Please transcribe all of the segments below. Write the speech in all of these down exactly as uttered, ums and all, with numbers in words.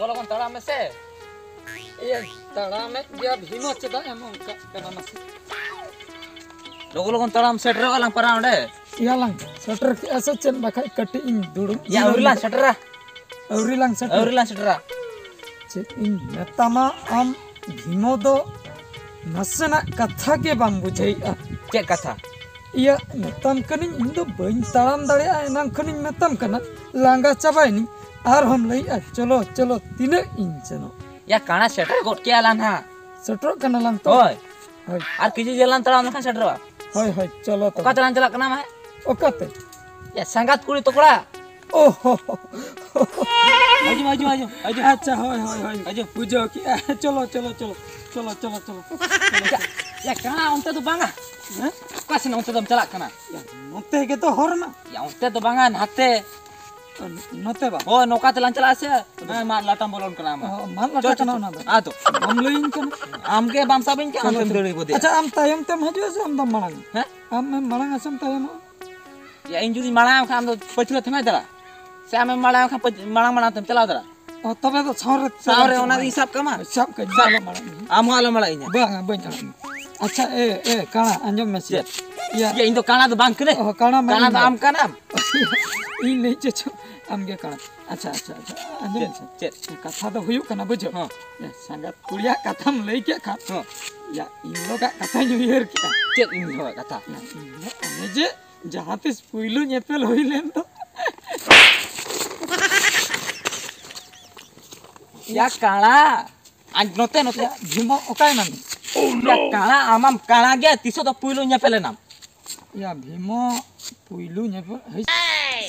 ᱞᱚᱜᱚᱱ ᱛᱟᱲᱟᱢ ᱢᱮᱥᱮ᱾ ᱤᱭᱟᱹ, ᱛᱟᱲᱟᱢᱮᱫ ᱜᱮᱭᱟ ᱵᱷᱤᱢᱚ, ᱪᱮᱫᱟᱜ ᱮᱢ ᱚᱱᱠᱟᱜ ᱠᱟᱱᱟ ᱢᱟᱥᱮ? ᱞᱚᱜᱚᱱ ᱞᱚᱜᱚᱱ ᱛᱟᱲᱟᱢ, ᱥᱮᱴᱮᱨᱚᱜ ᱟᱞᱟᱝ ᱯᱟᱨᱟ ᱚᱸᱰᱮ᱾ ᱤᱭᱟᱹ ᱞᱟᱝ ᱥᱮᱴᱮᱨ ᱠᱮᱜᱼᱟ ᱥᱮ ᱪᱮᱫ? ᱵᱟᱠᱷᱟᱡ ᱠᱟᱹᱴᱤᱡ ᱤᱧ ᱫᱩᱲᱩᱵ ᱭᱟ, ᱟᱹᱣᱨᱤ ᱞᱟᱝ ᱥᱮᱴᱮᱨᱟ᱾ ᱟᱹᱣᱨᱤ ᱞᱟᱝ ᱥᱮᱴᱮᱨᱟ᱾ ᱟᱹᱣᱨᱤ ᱞᱟᱝ ᱥᱮᱴᱮᱨᱟ᱾ ᱪᱮᱫ ᱤᱧ ᱢᱮᱛᱟᱢᱟ ᱟᱢ ᱵᱷᱤᱢᱚ ᱫᱚ, ᱱᱟᱥᱮᱱᱟᱜ ᱠᱟᱛᱷᱟ ᱜᱮ ᱵᱟᱢ ᱵᱩᱡᱷᱟᱹᱣᱮᱫᱼᱟ᱾ ᱪᱮᱫ ᱠᱟᱛᱷᱟ? ᱤᱭᱟᱹ, ᱢᱮᱛᱟᱢ ᱠᱟᱹᱱᱟᱹᱧ, ᱤᱧ ᱫᱚ ᱵᱟᱹᱧ ᱛᱟᱲᱟᱢ ᱫᱟᱲᱮᱭᱟᱜᱼᱟ, ᱮᱱᱟᱝ ᱠᱷᱚᱱᱤᱧ ᱢᱮᱛᱟᱢ ᱠᱟᱱᱟ, ᱞᱟᱸᱜᱟ ᱪᱟᱵᱟᱭᱮᱱᱟᱹᱧ᱾ ᱟᱨᱦᱚᱸᱢ ᱞᱟᱹᱭᱮᱫᱼᱟ, ᱪᱚᱞᱚ, ᱪᱚᱞᱚ, ᱛᱤᱱᱟᱹᱜ ᱤᱧ ᱥᱮᱱᱚᱜ? ᱭᱟ, ᱠᱟᱬᱟ ᱥᱮᱴᱮᱨ ᱜᱚᱫ ᱠᱮᱜᱼᱟ ᱞᱟᱝ ᱦᱟᱸᱜ᱾ ᱥᱮᱴᱮᱨᱚᱜ ᱠᱟᱱᱟ ᱞᱟᱝ ᱛᱚ? ᱦᱳᱭ᱾ ᱦᱳᱭ᱾ ᱟᱨ ᱠᱤᱪᱷᱩ ᱡᱮᱞᱟᱝ ᱛᱟᱲᱟᱢ ᱞᱮᱠᱷᱟᱱ ᱥᱮᱴᱮᱨᱚᱜᱼᱟ᱾ ᱦᱳᱭ, ᱦᱳᱭ, ᱪᱚᱞᱚ ᱛᱚᱵᱮ᱾ ᱚᱠᱟ ᱛᱮᱞᱟᱝ ᱪᱟᱞᱟᱜ ᱠᱟᱱᱟ ᱢᱟ? ᱚᱠᱟᱛᱮ? ᱭᱟ, ᱥᱟᱸᱜᱟᱛ ᱠᱩᱲᱤ ᱛᱚᱠᱲᱟ᱾ ᱳ ᱦᱳ ᱦᱳ᱾ ᱦᱤᱡᱩᱜ, ᱦᱤᱡᱩᱜ, ᱦᱤᱡᱩᱜ, ᱦᱤᱡᱩᱜ᱾ ᱟᱪᱪᱷᱟ, ᱦᱳᱭ, ᱦᱳᱭ, ᱦᱳᱭ᱾ ᱦᱤᱡᱩᱜ᱾ ᱵᱩᱡᱷᱟᱹᱣ ᱠᱮᱜᱼᱟ᱾ ᱪᱚᱞᱚ, ᱪᱚᱞᱚ, ᱪᱚᱞᱚ᱾ ᱪᱚᱞᱚ, ᱪᱚᱞᱚ, ᱪᱚᱞᱚ᱾ ᱭᱟ, ᱠᱟᱬᱟ, ᱚᱱᱛᱮ ᱫᱚ ᱵᱟᱝᱟ᱾ ᱦᱮᱸ? ᱚᱠᱟ ᱥᱮᱱ ᱚᱱᱛᱮ ᱫᱚᱢ ᱪᱟᱞᱟᱜ ᱠᱟᱱᱟ? ᱭᱟ, ᱱᱚᱛᱮ ᱜᱮᱛᱚ ᱦᱚᱨ ᱢᱟ᱾ ᱭᱟ, ᱚᱱᱛᱮ ᱫᱚ ᱵᱟᱝᱟ, ᱱᱟᱛᱮ᱾ ᱱᱚᱛᱮ ᱵᱟᱝ? ᱦᱳᱭ, ᱱᱚᱝᱠᱟ ᱛᱮᱞᱟᱝ ᱪᱟᱞᱟᱜᱼᱟ ᱥᱮ? ᱦᱮᱸ, ᱢᱟ ᱞᱟᱴᱟᱢ ᱵᱚᱞᱚᱱ ᱠᱟᱱᱟ ᱟᱢᱟᱜ᱾ ᱚ, ᱢᱟ ᱞᱟᱴᱟ ᱪᱚ, ᱪᱚ, ᱠᱟᱱᱟ ᱪᱚ᱾ ᱚᱱᱟ ᱫᱚ᱾ ᱟᱫᱚ᱾ ᱵᱟᱢ ᱞᱟᱹᱭᱟᱹᱧ ᱠᱟᱱᱟ᱾ ᱟᱢ ᱜᱮ ᱵᱟᱢ ᱥᱟᱵᱤᱧ ᱠᱟᱱᱟ, ᱪᱚᱞᱚ, ᱚᱱᱛᱮᱢ ᱪᱚᱞᱚ᱾ ᱫᱟᱹᱲ ᱜᱚᱫᱮᱜᱼᱟ᱾ ᱟᱪᱪᱷᱟ, ᱟᱢ ᱛᱟᱭᱚᱢ ᱛᱮᱢ ᱦᱤᱡᱩᱜᱼᱟ ᱥᱮ ᱟᱢ ᱫᱚᱢ ᱢᱟᱲᱟᱝᱟ? ᱦᱮᱸ? ᱟᱢᱮᱢ ᱢᱟᱲᱟᱝᱟ ᱥᱮᱢ ᱛᱟᱭᱚᱢᱚᱜᱼᱟ? ᱭᱟ, ᱤᱧ ᱡᱩᱫᱤ ᱢᱟᱲᱟᱝ ᱟᱢ ᱠᱷᱟᱱ, ᱟᱢ ᱫᱚ ᱯᱟᱹᱪᱷᱞᱟᱹ ᱛᱮᱢ ᱦᱮᱡ ᱫᱟᱲᱮᱭᱟᱜᱼᱟ? ᱥᱮ ᱟᱢᱮᱢ ᱢᱟᱲᱟᱝ ᱟᱢ ᱠᱷᱟᱱ, ᱯᱟᱹᱪ-, ᱢᱟᱲᱟᱝ ᱢᱟᱲᱟᱝ ᱛᱮᱢ ᱪᱟᱞᱟᱣ ᱫᱟᱲᱮᱭᱟᱜᱼᱟ? ᱚ, ᱛᱚᱵᱮ ᱫᱚ ᱥᱟᱶ ᱨᱮ, ᱥᱟᱶ ᱨᱮ ᱚᱱᱟ ᱫᱚᱧ ᱥᱟᱵ ᱠᱟᱢᱟ᱾ ᱥᱟᱵ ᱠᱟᱹᱧ, ᱥᱟᱵ᱾ ᱟᱞᱚᱢ ᱟᱲᱟᱜ ᱤᱧᱟ᱾ ᱵᱟᱝᱟ, ᱵᱟᱹᱧ ᱟᱲᱟᱜ ᱢᱮᱭᱟ᱾ ᱟᱪᱪᱷᱟ, ᱮ, ᱮ, ᱠᱟᱬᱟ, ᱟᱸᱡᱚᱢ ᱢᱮᱥᱮ᱾ ᱪᱮᱫ? ᱭᱟ᱾ ᱭᱟ, ᱤᱧ ᱫᱚ ᱠᱟᱬᱟ ᱫᱚ ᱵᱟᱝ ᱠᱟᱹᱱᱟᱹᱧ᱾ ᱚ, ᱠᱟᱬᱟ ᱢᱟ ᱠᱟᱬᱟ ᱤᱧ ᱫᱚ ᱫᱚ᱾ ᱟᱢ ᱠᱟᱱᱟᱢ᱾ ᱤᱧ ᱞᱟᱹᱭ ᱪᱮᱫ ᱪᱚ, ᱟᱢ ᱜᱮ ᱠᱟᱬᱟ᱾ ᱟᱪᱪᱷᱟ, ᱟᱪᱪᱷᱟ, ᱟᱪᱪᱷᱟ, ᱟᱸᱡᱚᱢ ᱪᱮᱫ? ᱢᱮᱥᱮ᱾ ᱪᱮᱫ? ᱠᱟᱛᱷᱟ ᱫᱚ ᱦᱩᱭᱩᱜ ᱠᱟᱱᱟ, ᱵᱩᱡᱷᱟᱹᱣ? ᱦᱚᱸ᱾ ᱭᱟ, ᱥᱟᱸᱜᱟᱛ ᱠᱩᱲᱤᱭᱟᱜ ᱠᱟᱛᱷᱟᱢ ᱞᱟᱹᱭ ᱠᱮᱫ ᱠᱷᱟᱱ, ᱦᱚᱸ᱾ ᱭᱟ, ᱤᱧ ᱞᱚᱜᱟᱜ ᱠᱟᱛᱷᱟᱧ ᱩᱭᱦᱟᱹᱨ ᱠᱮᱫᱼᱟ᱾ ᱪᱮᱫ ᱤᱧ ᱞᱚᱜᱟᱜ ᱠᱟᱛᱷᱟ? ᱭᱟ, ᱤᱧ ᱫᱚ ᱚᱱᱮ ᱡᱮ ᱡᱟᱦᱟᱸ ᱛᱤᱥ ᱯᱩᱭᱞᱩ ᱧᱮᱯᱮᱞ ᱦᱩᱭ ᱞᱮᱱ ᱫᱚ᱾ ᱭᱟ ᱠᱟᱬᱟ, ᱟᱡ ᱱᱚᱛᱮ, ᱱᱚᱛᱮ᱾ ᱭᱟ ᱵᱷᱤᱢᱚ, ᱚᱠᱟᱭ ᱱᱟᱢ? ᱭᱟ ᱠᱟᱬᱟ, ᱟᱢᱟᱢ ᱠᱟᱬᱟ ᱜᱮᱭᱟ, ᱛᱤᱥᱚᱜ ᱫᱚ ᱯᱩᱭᱞᱩ ᱧᱮᱯᱮᱞ ᱮᱱᱟᱢ? ᱭᱟ ᱵᱷᱤᱢᱚ, ᱯᱩᱭᱞᱩ ᱧᱮᱯᱮᱞ, ᱦᱮᱭ,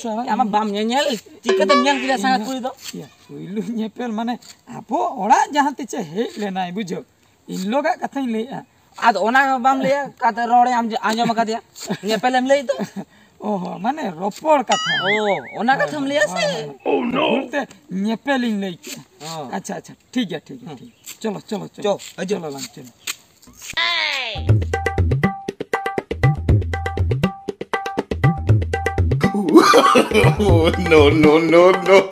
ᱥᱟᱞᱟ, ᱟᱢᱟᱜ ᱵᱟᱢ ᱧᱮᱧᱮᱞ, ᱪᱤᱠᱟᱹᱛᱮᱢ ᱧᱮᱞ ᱠᱮᱫᱟ ᱥᱟᱸᱜᱟᱛ ᱤᱧ ᱠᱩᱲᱤ ᱫᱚ? ᱭᱟ, ᱯᱩᱭᱞᱩ ᱧᱮᱯᱮᱞ ᱢᱟᱱᱮ ᱟᱵᱚ ᱚᱲᱟᱜ ᱡᱟᱦᱟᱸ ᱛᱤᱥᱮ ᱦᱮᱡ ᱞᱮᱱᱟᱭ, ᱵᱩᱡᱷᱟᱹᱣ, ᱤᱱ ᱦᱤᱞᱳᱜᱟᱜ ᱠᱟᱛᱷᱟᱧ ᱞᱟᱹᱭᱮᱫᱼᱟ᱾ ᱟᱫᱚ ᱚᱱᱟ ᱵᱟᱢ ᱞᱟᱹᱭᱟ, ᱚᱠᱟᱛᱮ ᱨᱚᱲᱮ ᱟᱸᱡᱚ-, ᱟᱸᱡᱚᱢ ᱟᱠᱟᱫᱮᱭᱟ? ᱧᱮᱯᱮᱞᱮᱢ ᱞᱟᱹᱭ ᱫᱚ? ᱚ ᱦᱚᱸ, ᱢᱟᱱᱮ ᱨᱚᱯᱚᱲ ᱠᱟᱛᱷᱟ᱾ ᱚ, ᱚᱱᱟ ᱦᱳᱭ, ᱠᱟᱛᱷᱟᱢ ᱦᱳᱭ, ᱞᱟᱹᱭᱟ ᱥᱮ? ᱦᱳᱭ, ᱦᱳᱭ᱾ ᱵᱷᱩᱞ ᱛᱮ ᱧᱮᱯᱮᱞᱤᱧ ᱞᱟᱹᱭ ᱠᱮᱜᱼᱟ᱾ ᱚ᱾ ᱟᱪᱪᱷᱟ, ᱟᱪᱪᱷᱟ, ᱴᱷᱤᱠ ᱜᱮᱭᱟ, ᱴᱷᱤᱠ ᱜᱮᱭᱟ, ᱦᱩᱸ᱾ ᱴᱷᱤᱠ ᱜᱮᱭᱟ᱾ ᱪᱚᱞᱚ, ᱪᱚᱞᱚ, ᱪᱚᱞᱚ᱾ ᱪᱚ, ᱦᱤᱡᱩᱜ᱾ ᱪᱚᱞᱚ ᱞᱟᱝ ᱪᱚᱞᱚ᱾ Oh, no, no, no, no.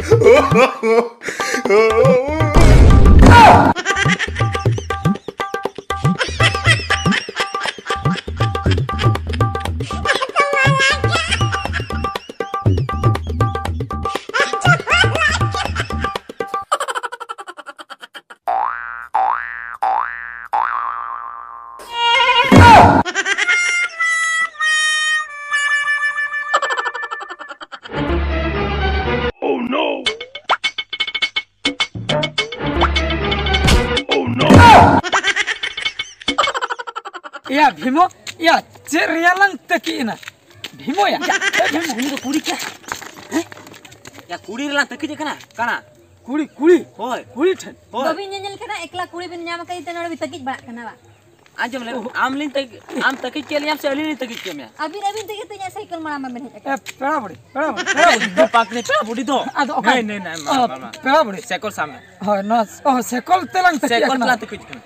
Oh no! Oh no! ᱮᱭᱟ ᱵᱷᱤᱢᱚ, ᱮᱭᱟ ᱪᱮᱫ ᱨᱮᱭᱟᱜ ᱞᱟᱝ ᱛᱟᱹᱠᱤᱡ ᱮᱱᱟ? ᱵᱷᱤᱢᱚ ᱭᱟ, ᱮ ᱵᱷᱤᱢᱚ᱾ ᱩᱱᱤ ᱫᱚ ᱠᱩᱲᱤ ᱠᱟᱱᱟ᱾ ᱦᱮᱸ? ᱭᱟ ᱠᱩᱲᱤ ᱨᱮᱞᱟᱝ ᱛᱟᱹᱠᱤᱡ ᱠᱟᱱᱟ, ᱠᱟᱱᱟ᱾ ᱠᱩᱲᱤ, ᱠᱩᱲᱤ? ᱦᱳᱭ᱾ ᱠᱩᱲᱤ ᱴᱷᱮᱱ? ᱦᱳᱭ᱾ ᱵᱟᱹᱵᱤᱱ ᱧᱮᱧᱮᱞ ᱠᱟᱱᱟ, ᱮᱠᱞᱟ ᱠᱩᱲᱤ ᱵᱤᱱ ᱧᱟᱢ ᱟᱠᱟᱫ ᱛᱮ ᱱᱚᱰᱮ ᱵᱤᱱ ᱛᱟᱹᱠᱤᱡ ᱵᱟᱲᱟᱜ ᱠᱟᱱᱟ ᱵᱟ? ᱟᱸᱡᱚᱢ ᱞᱮ, ᱟᱢ ᱞᱤᱧ ᱛᱟᱹᱠᱤᱡ, ᱟᱢ ᱛᱟᱹᱠᱤᱡ ᱠᱮᱫ ᱞᱤᱧᱟᱢ ᱥᱮ ᱟᱹᱞᱤᱧ ᱞᱤᱧ ᱛᱟᱹᱠᱤᱡ ᱠᱮᱫ ᱢᱮᱭᱟ? ᱟᱹᱵᱤᱱ, ᱟᱹᱵᱤᱱ ᱛᱮᱜᱮ ᱛᱚ ᱤᱧᱟᱹᱜ ᱥᱟᱭᱠᱮᱞ ᱢᱟᱲᱟᱝ ᱢᱟᱵᱤᱱ ᱦᱮᱡ ᱮ, ᱟᱠᱟᱱᱟ᱾ ᱯᱮᱲᱟ ᱵᱩᱲᱦᱤ, ᱯᱮᱲᱟ ᱵᱩᱲᱦᱤ, ᱯᱮᱲᱟ ᱵᱩᱲᱦᱤ᱾ ᱫᱚ ᱯᱟᱠ ᱞᱮ, ᱯᱮᱲᱟ ᱵᱩᱲᱦᱤ ᱫᱚ᱾ ᱟᱫᱚ ᱚᱠᱟ-, ᱦᱮᱸ, ᱱᱮ, ᱱᱮ, ᱢᱟ, ᱚ, ᱢᱟ, ᱢᱟ᱾ ᱯᱮᱲᱟ ᱵᱩᱲᱦᱤ᱾ ᱥᱟᱭᱠᱮᱞ ᱥᱟᱵ ᱢᱮ᱾ ᱦᱳᱭ, ᱱᱚᱣᱟ, ᱚ, ᱥᱟᱭᱠᱮᱞ ᱛᱮᱞᱟᱝ ᱛᱟᱹᱠᱤᱡ ᱥᱟᱭᱠᱮᱞ ᱟᱠᱟᱱᱟ᱾ ᱛᱮᱞᱟᱝ ᱛᱟᱹᱠᱤᱡ ᱠᱟᱱᱟ᱾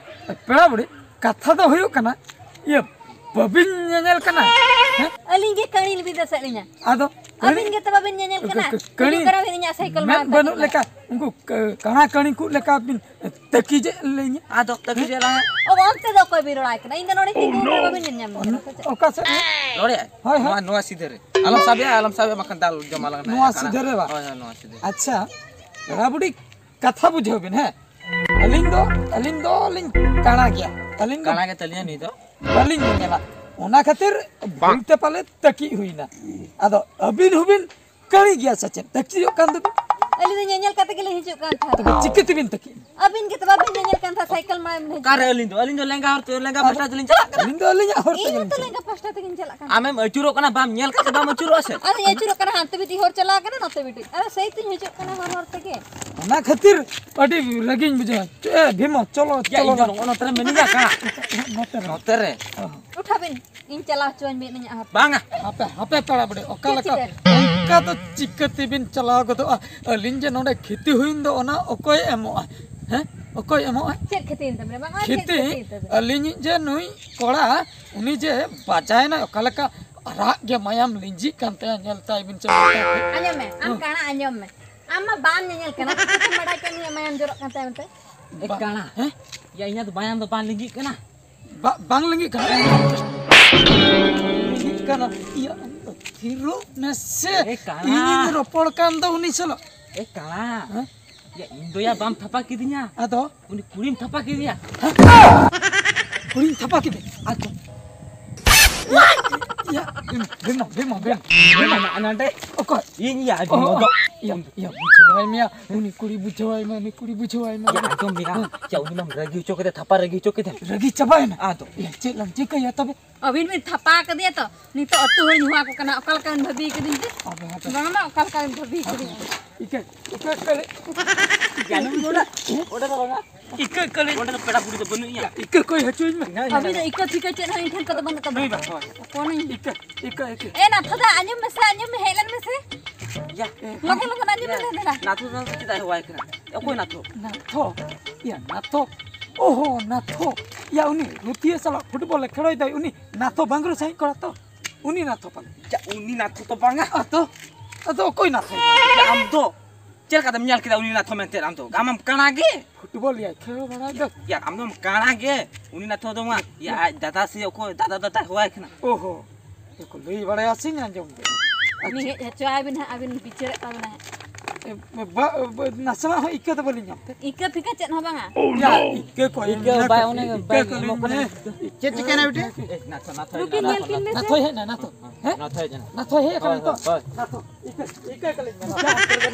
ᱯᱮᱲᱟ ᱵᱩᱲᱦᱤ, ᱠᱟᱛᱷᱟ ᱫᱚ ᱦᱩᱭᱩᱜ ᱠᱟᱱᱟ, ᱤᱭᱟᱹ, ᱵᱟᱹᱵᱤᱱ ᱧᱮᱧᱮᱞ ᱠᱟᱱᱟ? ᱦᱮᱸ? ᱟᱹᱞᱤᱧ ᱜᱮ ᱠᱟᱹᱬᱤ ᱞᱤᱧ ᱵᱤᱫᱟᱹᱥᱮᱫ ᱞᱤᱧᱟ᱾ ᱟᱫᱚ ᱟᱹᱵᱤᱱ ᱠᱟᱹᱬᱤ, ᱜᱮᱛᱚ ᱵᱟᱹᱵᱤᱱ ᱧᱮᱧᱮᱞ ᱠᱟᱱᱟ᱾ ᱠᱟᱹ-, ᱠᱟᱹ-, ᱠᱟᱹᱬᱤ ᱦᱤᱡᱩᱜ ᱠᱟᱱᱟ ᱵᱤᱱ ᱤᱧᱟᱹᱜ ᱥᱟᱭᱠᱮᱞ ᱢᱮᱫ ᱢᱟᱲᱟᱝ ᱵᱟᱹᱱᱩᱜ ᱛᱟᱹᱠᱤᱡ ᱞᱮᱠᱟ, ᱩᱱᱠᱩ ᱠᱟᱹ-, ᱠᱟᱬᱟ ᱠᱟᱹᱬᱤ ᱠᱚ ᱞᱮᱠᱟ ᱵᱤᱱ ᱛᱟᱹᱠᱤᱡᱮᱫ ᱞᱤᱧᱟ᱾ ᱟᱫᱚ ᱛᱟᱹᱠᱤᱡᱮᱫ ᱞᱟᱝ ᱚ, ᱚᱱᱛᱮ ᱫᱚ ᱚᱠᱚᱭ ᱵᱤᱱ ᱨᱚᱲᱟᱭ ᱠᱟᱱᱟ? ᱤᱧ ᱫᱚ ᱱᱚᱰᱮ ᱛᱤᱸᱜᱩ ᱠᱟᱱᱟ, ᱵᱟᱹᱵᱤᱱ ᱧᱮᱞ ᱧᱟᱢ ᱠᱟᱱᱟ ᱥᱮ ᱪᱮᱫ? ᱚᱠᱟ ᱥᱮᱫ? ᱨᱚᱲᱮᱫ ᱟᱭ᱾ ᱦᱳᱭ, ᱦᱳᱭ᱾ ᱱᱚᱣᱟ, ᱱᱚᱣᱟ ᱥᱤᱫᱷᱟᱹ ᱨᱮ᱾ ᱟᱞᱚᱢ ᱥᱟᱵᱮᱭᱟ, ᱟᱞᱚᱢ ᱥᱟᱵᱮᱭᱟ, ᱵᱟᱠᱷᱟᱱ ᱫᱟᱞ ᱡᱚᱢᱟ ᱞᱟᱝ ᱱᱚᱣᱟ ᱱᱟᱭᱟ ᱠᱟᱬᱟ᱾ ᱥᱤᱫᱷᱟᱹ ᱨᱮ ᱵᱟ? ᱦᱳᱭ, ᱦᱳᱭ, ᱱᱚᱣᱟ ᱥᱤᱫᱷᱟᱹ ᱨᱮ᱾ ᱟᱪᱪᱷᱟ, ᱯᱮᱲᱟ ᱵᱩᱰᱷᱤ, ᱠᱟᱛᱷᱟ ᱵᱩᱡᱷᱟᱹᱣ ᱵᱤᱱ, ᱦᱮᱸ? ᱟᱹᱞᱤᱧ ᱫᱚ, ᱟᱹᱞᱤᱧ ᱫᱚᱞᱤᱧ ᱠᱟᱬᱟ ᱜᱮᱭᱟ᱾ ᱟᱹᱞᱤᱧ ᱫᱚ ᱠᱟᱬᱟ ᱜᱮ ᱛᱟᱹᱞᱤᱧᱟ ᱱᱩᱭ ᱫᱚ᱾ ᱵᱟᱹᱞᱤᱧ ᱧᱮᱧᱮᱞᱟ᱾ ᱚᱱᱟ ᱠᱷᱟᱹᱛᱤᱨ ᱵᱷᱩᱞ ᱛᱮ ᱯᱟᱞᱮ ᱛᱟᱹᱠᱤᱡ ᱦᱩᱭᱱᱟ᱾ ᱟᱫᱚ ᱟᱹᱵᱤᱱ ᱦᱚᱸᱵᱤᱱ ᱠᱟᱹᱬᱤ ᱜᱮᱭᱟ ᱥᱮ ᱪᱮᱫ? ᱛᱟᱹᱠᱤᱡᱚᱜ ᱠᱟᱱ ᱫᱚᱵᱤᱱ᱾ ᱟᱹᱞᱤᱧ ᱫᱚ ᱧᱮᱧᱮᱞ ᱠᱟᱛᱮ ᱜᱮᱞᱤᱧ ᱦᱤᱡᱩᱜ ᱠᱟᱱ ᱛᱟᱦᱮᱸᱫ᱾ ᱛᱚᱵᱮ ᱪᱤᱠᱟᱹ ᱛᱮᱵᱤᱱ ᱛᱟᱹᱠᱤᱡ? ᱟᱹᱵᱤᱱ ᱜᱮᱛᱚ ᱵᱟᱹᱵᱤᱱ ᱧᱮᱧᱮᱞ ᱠᱟᱱ ᱛᱟᱦᱮᱸᱫ ᱥᱟᱭᱠᱮᱞ ᱢᱟᱲᱟᱝ ᱵᱤᱱ ᱦᱤᱡᱩᱜ᱾ ᱚᱠᱟᱨᱮ ᱟᱹᱞᱤᱧ ᱫᱚ? ᱟᱹᱞᱤᱧ ᱫᱚ ᱞᱮᱸᱜᱟ ᱦᱚᱨ ᱛᱮ, ᱞᱮᱸᱜᱟ ᱯᱟᱦᱴᱟ ᱛᱮᱞᱤᱧ ᱪᱟᱞᱟᱜ ᱠᱟᱱᱟ᱾ ᱤᱧ ᱦᱚᱸᱛᱚ ᱞᱮᱸᱜᱟ ᱯᱟᱦᱴᱟ ᱛᱮᱜᱤᱧ ᱪᱟᱞᱟᱜ ᱠᱟᱱᱟ᱾ ᱟᱢᱮᱢ ᱟᱹᱪᱩᱨᱚᱜ ᱠᱟᱱᱟ, ᱵᱟᱢ ᱧᱮᱞ ᱠᱟᱛᱮ ᱵᱟᱢ ᱟᱹᱪᱩᱨᱚᱜᱼᱟ ᱥᱮ? ᱟᱫᱚᱧ ᱟᱹᱪᱩᱨᱚᱜ ᱠᱟᱱᱟ, ᱦᱟᱱᱛᱮ ᱵᱤᱴᱤᱡ ᱦᱚᱨ ᱪᱟᱞᱟᱣ ᱠᱟᱱᱟ, ᱱᱚᱛᱮ ᱵᱤᱴᱤᱡ᱾ ᱟᱫᱚ ᱥᱮᱭ ᱛᱤᱧ ᱦᱤᱡᱩᱜ ᱠᱟᱱᱟ ᱦᱚᱨ ᱦᱚᱨ ᱛᱮᱜᱮ᱾ ᱚᱱᱟ ᱠᱷᱟᱹᱛᱤᱨ ᱟᱹᱰᱤ ᱨᱟᱹᱜᱤᱧ ᱵᱩᱡᱷᱟᱹᱣᱟ᱾ ᱮ, ᱵᱷᱤᱢᱚ, ᱪᱚᱞᱚ, ᱭᱟ, ᱪᱚᱞᱚ ᱤᱧ ᱫᱚ ᱱᱟ᱾ ᱱᱚᱜᱼᱚ ᱱᱚᱛᱮ ᱨᱮ ᱢᱤᱱᱟᱹᱧᱟ, ᱠᱟᱱᱟ᱾ ᱱᱚᱛᱮ ᱨᱮ᱾ ᱱᱚᱛᱮ ᱨᱮ᱾ ᱚ᱾ ᱩᱴᱷᱟᱹ ᱵᱤᱱ, ᱤᱧ ᱪᱟᱞᱟᱣ ᱦᱚᱪᱚᱣᱟᱹᱧ ᱵᱤᱱ ᱤᱧᱟᱹᱜ ᱦᱚᱨ᱾ ᱵᱟᱝᱟ᱾ ᱦᱟᱯᱮ, ᱦᱟᱯᱮ, ᱯᱮᱲᱟ ᱵᱩᱰᱷᱤ, ᱚᱠᱟ ᱪᱮᱫ ᱞᱮᱠᱟ? ᱪᱤᱠᱟᱹ? ᱚᱱᱠᱟ ᱫᱚ ᱪᱤᱠᱟᱹ ᱛᱮᱵᱤᱱ ᱪᱟᱞᱟᱣ ᱜᱚᱫᱚᱜᱼᱟ? ᱟᱹᱞᱤᱧ ᱡᱮ ᱱᱚᱰᱮ ᱠᱷᱤᱛᱤ ᱦᱩᱭᱮᱱ ᱫᱚ, ᱚᱱᱟ ᱚᱠᱚᱭ ᱮᱢᱚᱜᱼᱟ? ᱦᱮᱸ? ᱚᱠᱚᱭ ᱮᱢᱚᱜᱼᱟ? ᱪᱮᱫ ᱠᱷᱤᱛᱤ ᱮᱱ ᱛᱟᱵᱤᱱᱟ? ᱵᱟᱝᱟ, ᱪᱮᱫ ᱠᱷᱤᱛᱤ? ᱠᱷᱤᱛᱤ ᱮᱱ ᱛᱟᱵᱤᱱᱟ? ᱟᱹᱞᱤᱧᱤᱡ ᱡᱮ ᱱᱩᱭ ᱠᱚᱲᱟ, ᱩᱱᱤ ᱡᱮ ᱵᱟᱡᱟᱭᱮᱱᱟᱭ, ᱚᱠᱟ ᱞᱮᱠᱟ ᱟᱨᱟᱜ ᱜᱮ ᱢᱟᱭᱟᱢ ᱞᱤᱸᱡᱤᱜ ᱠᱟᱱ ᱛᱟᱭᱟ, ᱧᱮᱞ ᱛᱟᱭ ᱵᱤᱱ ᱥᱮ᱾ ᱟᱸᱡᱚᱢ ᱢᱮ, ᱟᱢ ᱠᱟᱬᱟ, ᱟᱸᱡᱚᱢ ᱢᱮ᱾ ᱟᱢ ᱢᱟ ᱵᱟᱢ ᱧᱮᱧᱮᱞ ᱠᱟᱱᱟ, ᱪᱤᱠᱟᱹᱛᱮᱢ ᱵᱟᱰᱟᱭ ᱠᱮᱫ ᱩᱱᱤᱭᱟᱜ ᱢᱟᱭᱟᱢ ᱡᱚᱨᱚᱜ ᱠᱟᱱ ᱛᱟᱭᱟ ᱢᱮᱱᱛᱮ? ᱮ ᱵᱟ-, ᱠᱟᱬᱟ᱾ ᱦᱮᱸ? ᱭᱟ, ᱤᱧᱟᱹᱜ ᱫᱚ ᱢᱟᱭᱟᱢ ᱫᱚ ᱵᱟᱝ ᱞᱤᱸᱜᱤᱜ ᱠᱟᱱᱟ᱾ ᱵᱟ-, ᱵᱟᱝ ᱞᱤᱸᱜᱤᱜ ᱠᱟᱱᱟ᱾ ᱞᱤᱸᱜᱤᱜ ᱠᱟᱱᱟ᱾ ᱤᱭᱟᱹ, ᱛᱷᱤᱨᱚᱜ ᱢᱮᱥᱮ᱾ ᱮ ᱠᱟᱬᱟ᱾ ᱤᱧᱤᱧ ᱨᱚᱯᱚᱲ ᱠᱟᱱ ᱫᱚ ᱩᱱᱤ ᱥᱟᱞᱟᱜ᱾ ᱮ ᱠᱟᱬᱟ᱾ ᱦᱮᱸ? ᱭᱟ, ᱤᱧ ᱫᱚ ᱭᱟ ᱵᱟᱢ ᱛᱷᱟᱯᱟ ᱠᱤᱫᱤᱧᱟ᱾ ᱟᱫᱚ? ᱩᱱᱤ ᱠᱩᱲᱤᱢ ᱛᱷᱟᱯᱟ ᱠᱮᱫᱮᱭᱟ᱾ ᱠᱩᱲᱤᱧ ᱛᱷᱟᱯᱟ ᱠᱮᱫᱮ? ᱟᱫᱚ? ᱭᱟ, ᱵᱮᱢᱟ, ᱵᱮᱢᱟ, ᱵᱮᱢᱟ, ᱵᱮᱢᱟ᱾ ᱱᱚᱰᱮ᱾ ᱚᱠᱚᱭ? ᱤᱧ ᱭᱟ, ᱚ, ᱚ, ᱤᱧ ᱫᱚ᱾ ᱭᱟ, ᱭᱟ, ᱵᱩᱡᱷᱟᱹᱣᱟᱭ ᱢᱮᱭᱟ᱾ ᱩᱱᱤ ᱠᱩᱲᱤ ᱵᱩᱡᱷᱟᱹᱣᱟᱭ ᱢᱮ, ᱩᱱᱤ ᱠᱩᱲᱤ ᱵᱩᱡᱷᱟᱹᱣᱟᱭ ᱢᱮ᱾ ᱭᱟ, ᱟᱸᱡᱚᱢ ᱢᱮᱭᱟ᱾ ᱦᱮᱸ᱾ ᱭᱟ, ᱩᱱᱤ ᱢᱟᱢ ᱨᱟᱹᱜᱤ ᱦᱚᱪᱚ ᱠᱮᱫᱮ, ᱛᱷᱟᱯᱟ ᱨᱟᱹᱜᱤ ᱦᱚᱪᱚ ᱠᱮᱫᱮ᱾ ᱨᱟᱹᱜᱤ ᱪᱟᱵᱟᱭᱮᱱᱟ? ᱟᱫᱚ᱾ ᱭᱟ, ᱪᱮᱫ ᱞᱟᱝ ᱪᱤᱠᱟᱹᱭᱟ ᱛᱚᱵᱮ? ᱟᱹᱵᱤᱱ ᱵᱤᱱ ᱛᱷᱟᱯᱟ ᱠᱟᱫᱮᱭᱟ ᱛᱚ, ᱱᱤᱛᱚᱜ ᱟᱹᱛᱩ ᱦᱚᱲᱤᱧ ᱦᱚᱦᱚ ᱟᱠᱚ ᱠᱟᱱᱟ, ᱚᱠᱟ ᱞᱮᱠᱟ ᱵᱤᱱ ᱵᱷᱟᱹᱵᱤ ᱠᱟᱫᱤᱧ ᱛᱮ? ᱟᱵᱚ ᱦᱚᱸ ᱛᱚ᱾ ᱵᱟᱝ, ᱵᱟᱝ, ᱚᱠᱟ ᱞᱮᱠᱟ ᱵᱤᱱ ᱵᱷᱟᱹᱵᱤ ᱠᱟᱫᱤᱧ? ᱤᱠᱟᱹ, ᱤᱠᱟᱹ, ᱤᱠᱟᱹ᱾ ᱡᱟᱹᱱᱩᱢ ᱡᱚᱲᱟ᱾ ᱚᱸᱰᱮ ᱫᱚ ᱵᱟᱝᱟ᱾ ᱤᱠᱟᱹ, ᱤᱠᱟᱹ ᱞᱮ᱾ ᱚᱸᱰᱮ ᱫᱚ ᱯᱮᱲᱟ ᱵᱩᱰᱷᱤ ᱫᱚ ᱵᱟᱹᱱᱩᱜ ᱮᱭᱟ᱾ ᱤᱠᱟᱹ ᱠᱚᱭ ᱦᱚᱪᱚᱧ ᱢᱮ᱾ ᱟᱹᱵᱤᱱ ᱫᱚ ᱤᱠᱟᱹ ᱪᱤᱠᱟᱹ ᱪᱮᱫ ᱦᱚᱸ ᱤᱧ ᱴᱷᱮᱱ ᱠᱷᱚᱱ ᱫᱚ ᱵᱟᱹᱱᱩᱜ ᱛᱟᱵᱤᱱᱟ᱾ ᱱᱩᱭ ᱵᱟ, ᱦᱳᱭ᱾ ᱯᱷᱳᱱ ᱤᱧ᱾ ᱤᱠᱟᱹ, ᱤᱠᱟᱹ, ᱤᱠᱟᱹ᱾ ᱮ, ᱱᱟᱛᱷᱟ ᱫᱟ, ᱟᱸᱡᱚᱢ ᱢᱮᱥᱮ, ᱟᱸᱡᱚᱢ ᱢᱮ, ᱦᱮᱡ ᱞᱮᱱ ᱢᱮᱥᱮ᱾ ᱭᱟ᱾ ᱞᱚᱜᱚᱱ, ᱞᱚᱜᱚᱱ ᱟᱸᱡᱚᱢ ᱢᱮ, ᱭᱟ᱾ ᱫᱮᱞᱟ, ᱫᱮᱞᱟ᱾ ᱱᱟᱛᱷᱩ ᱫᱚ ᱪᱮᱫᱟᱜ ᱮ ᱦᱚᱦᱚᱣᱟᱭ ᱠᱟᱱᱟ? ᱚᱠᱚᱭ ᱱᱟᱛᱷᱩ? ᱱᱟᱛᱷᱚ? ᱭᱟ, ᱱᱟᱛᱷᱚ᱾ ᱚᱦᱚ, ᱱᱟᱛᱷᱚ᱾ ᱭᱟ, ᱩᱱᱤ ᱨᱩᱛᱷᱤᱭᱟᱹ ᱥᱟᱞᱟᱜ ᱯᱷᱩᱴᱵᱚᱞ ᱮ ᱠᱷᱮᱞᱳᱭ ᱫᱟᱭ, ᱩᱱᱤ ᱱᱟᱛᱷᱚ ᱵᱟᱝᱨᱩ ᱥᱟᱺᱦᱤᱡ ᱠᱚᱲᱟ ᱛᱚ? ᱩᱱᱤ ᱱᱟᱛᱷᱚ ᱯᱟᱞᱮ᱾ ᱭᱟ, ᱩᱱᱤ ᱱᱟᱛᱷᱚ ᱛᱚ ᱵᱟᱝᱟ᱾ ᱟᱫᱚ, ᱟᱫᱚ ᱚᱠᱚᱭ ᱱᱟᱛᱷᱚ? ᱭᱟ, ᱟᱢ ᱫᱚ᱾ ᱪᱮᱫ ᱞᱮᱠᱟᱛᱮᱢ ᱧᱮᱞ ᱠᱮᱫᱟ ᱩᱱᱤ ᱱᱟᱛᱷᱚ ᱢᱮᱱᱛᱮ ᱟᱢ ᱫᱚ? ᱟᱢᱮᱢ ᱠᱟᱬᱟ ᱜᱮ? ᱯᱷᱩᱴᱵᱚᱞ ᱭᱟᱭ ᱠᱷᱮᱞ ᱵᱟᱲᱟᱭ ᱫᱚ᱾ ᱭᱟ, ᱟᱢ ᱫᱚᱢ ᱠᱟᱬᱟ ᱜᱮ᱾ ᱩᱱᱤ ᱱᱟᱛᱷᱚ ᱫᱚ ᱢᱟ, ᱭᱟ, ᱟᱡ ᱫᱟᱫᱟ ᱥᱮ ᱚᱠᱚᱭ ᱫᱟᱫᱟ ᱫᱟᱫᱟ ᱦᱚᱦᱚᱣᱟᱭ ᱠᱟᱱᱟ᱾ ᱚᱦᱚ᱾ ᱠᱚ ᱞᱟᱹᱭ ᱵᱟᱲᱟᱭᱟ ᱥᱮᱧ ᱟᱸᱡᱚᱢ ᱜᱮ᱾ ᱩᱱᱤ ᱦᱮᱡ ᱦᱚᱪᱚᱣᱟᱭ ᱵᱤᱱ ᱦᱟᱸᱜ, ᱟᱹᱵᱤᱱ ᱵᱤᱪᱟᱹᱨᱮᱫ ᱛᱟᱵᱤᱱᱟ ᱦᱟᱸᱜ᱾ ᱮ, ᱵᱟ-, ᱵᱟ-, ᱱᱟᱥᱮᱱᱟᱜ ᱦᱚᱸ ᱤᱠᱟᱹ ᱫᱚ ᱵᱟᱹᱞᱤᱧ ᱧᱟᱢ ᱛᱮ᱾ ᱤᱠᱟᱹ ᱯᱷᱤᱠᱟᱹ ᱪᱮᱫ ᱦᱚᱸ ᱵᱟᱝᱟ? ᱭᱟ, ᱤᱠᱟᱹ ᱠᱚ ᱤᱠᱟᱹ ᱮᱢ ᱵᱟᱭ, ᱢᱮ᱾ ᱚᱱᱮ ᱤᱠᱟᱹ ᱵᱟᱭ ᱠᱚ ᱮᱢᱚᱜ ᱠᱟᱱᱟ᱾ ᱮᱢ ᱢᱮ᱾ ᱪᱮᱫ ᱪᱤᱠᱟᱹᱭᱮᱱᱟ ᱵᱤᱴᱤ? ᱮ, ᱱᱟᱛᱷᱚ, ᱱᱟᱛᱷᱚ, ᱱᱩᱠᱤᱱ ᱧᱮᱞ ᱠᱤᱱ ᱢᱮᱥᱮ᱾ ᱱᱟᱛᱷᱚᱭ ᱦᱮᱡ ᱮᱱᱟ, ᱱᱟᱛᱷᱚ᱾ ᱦᱮᱸ? ᱱᱟᱛᱷᱚᱭ ᱦᱮᱡ ᱮᱱᱟ᱾ ᱱᱟᱛᱷᱚᱭ ᱦᱮᱡ ᱟᱠᱟᱱᱟ ᱦᱳᱭ, ᱱᱤᱛᱚᱜ᱾ ᱦᱳᱭ, ᱦᱳᱭ᱾ ᱱᱟᱛᱷᱚ, ᱤᱠᱟᱹ, ᱤᱠᱟᱹ ᱠᱟᱹᱞᱤᱧ ᱢᱮ᱾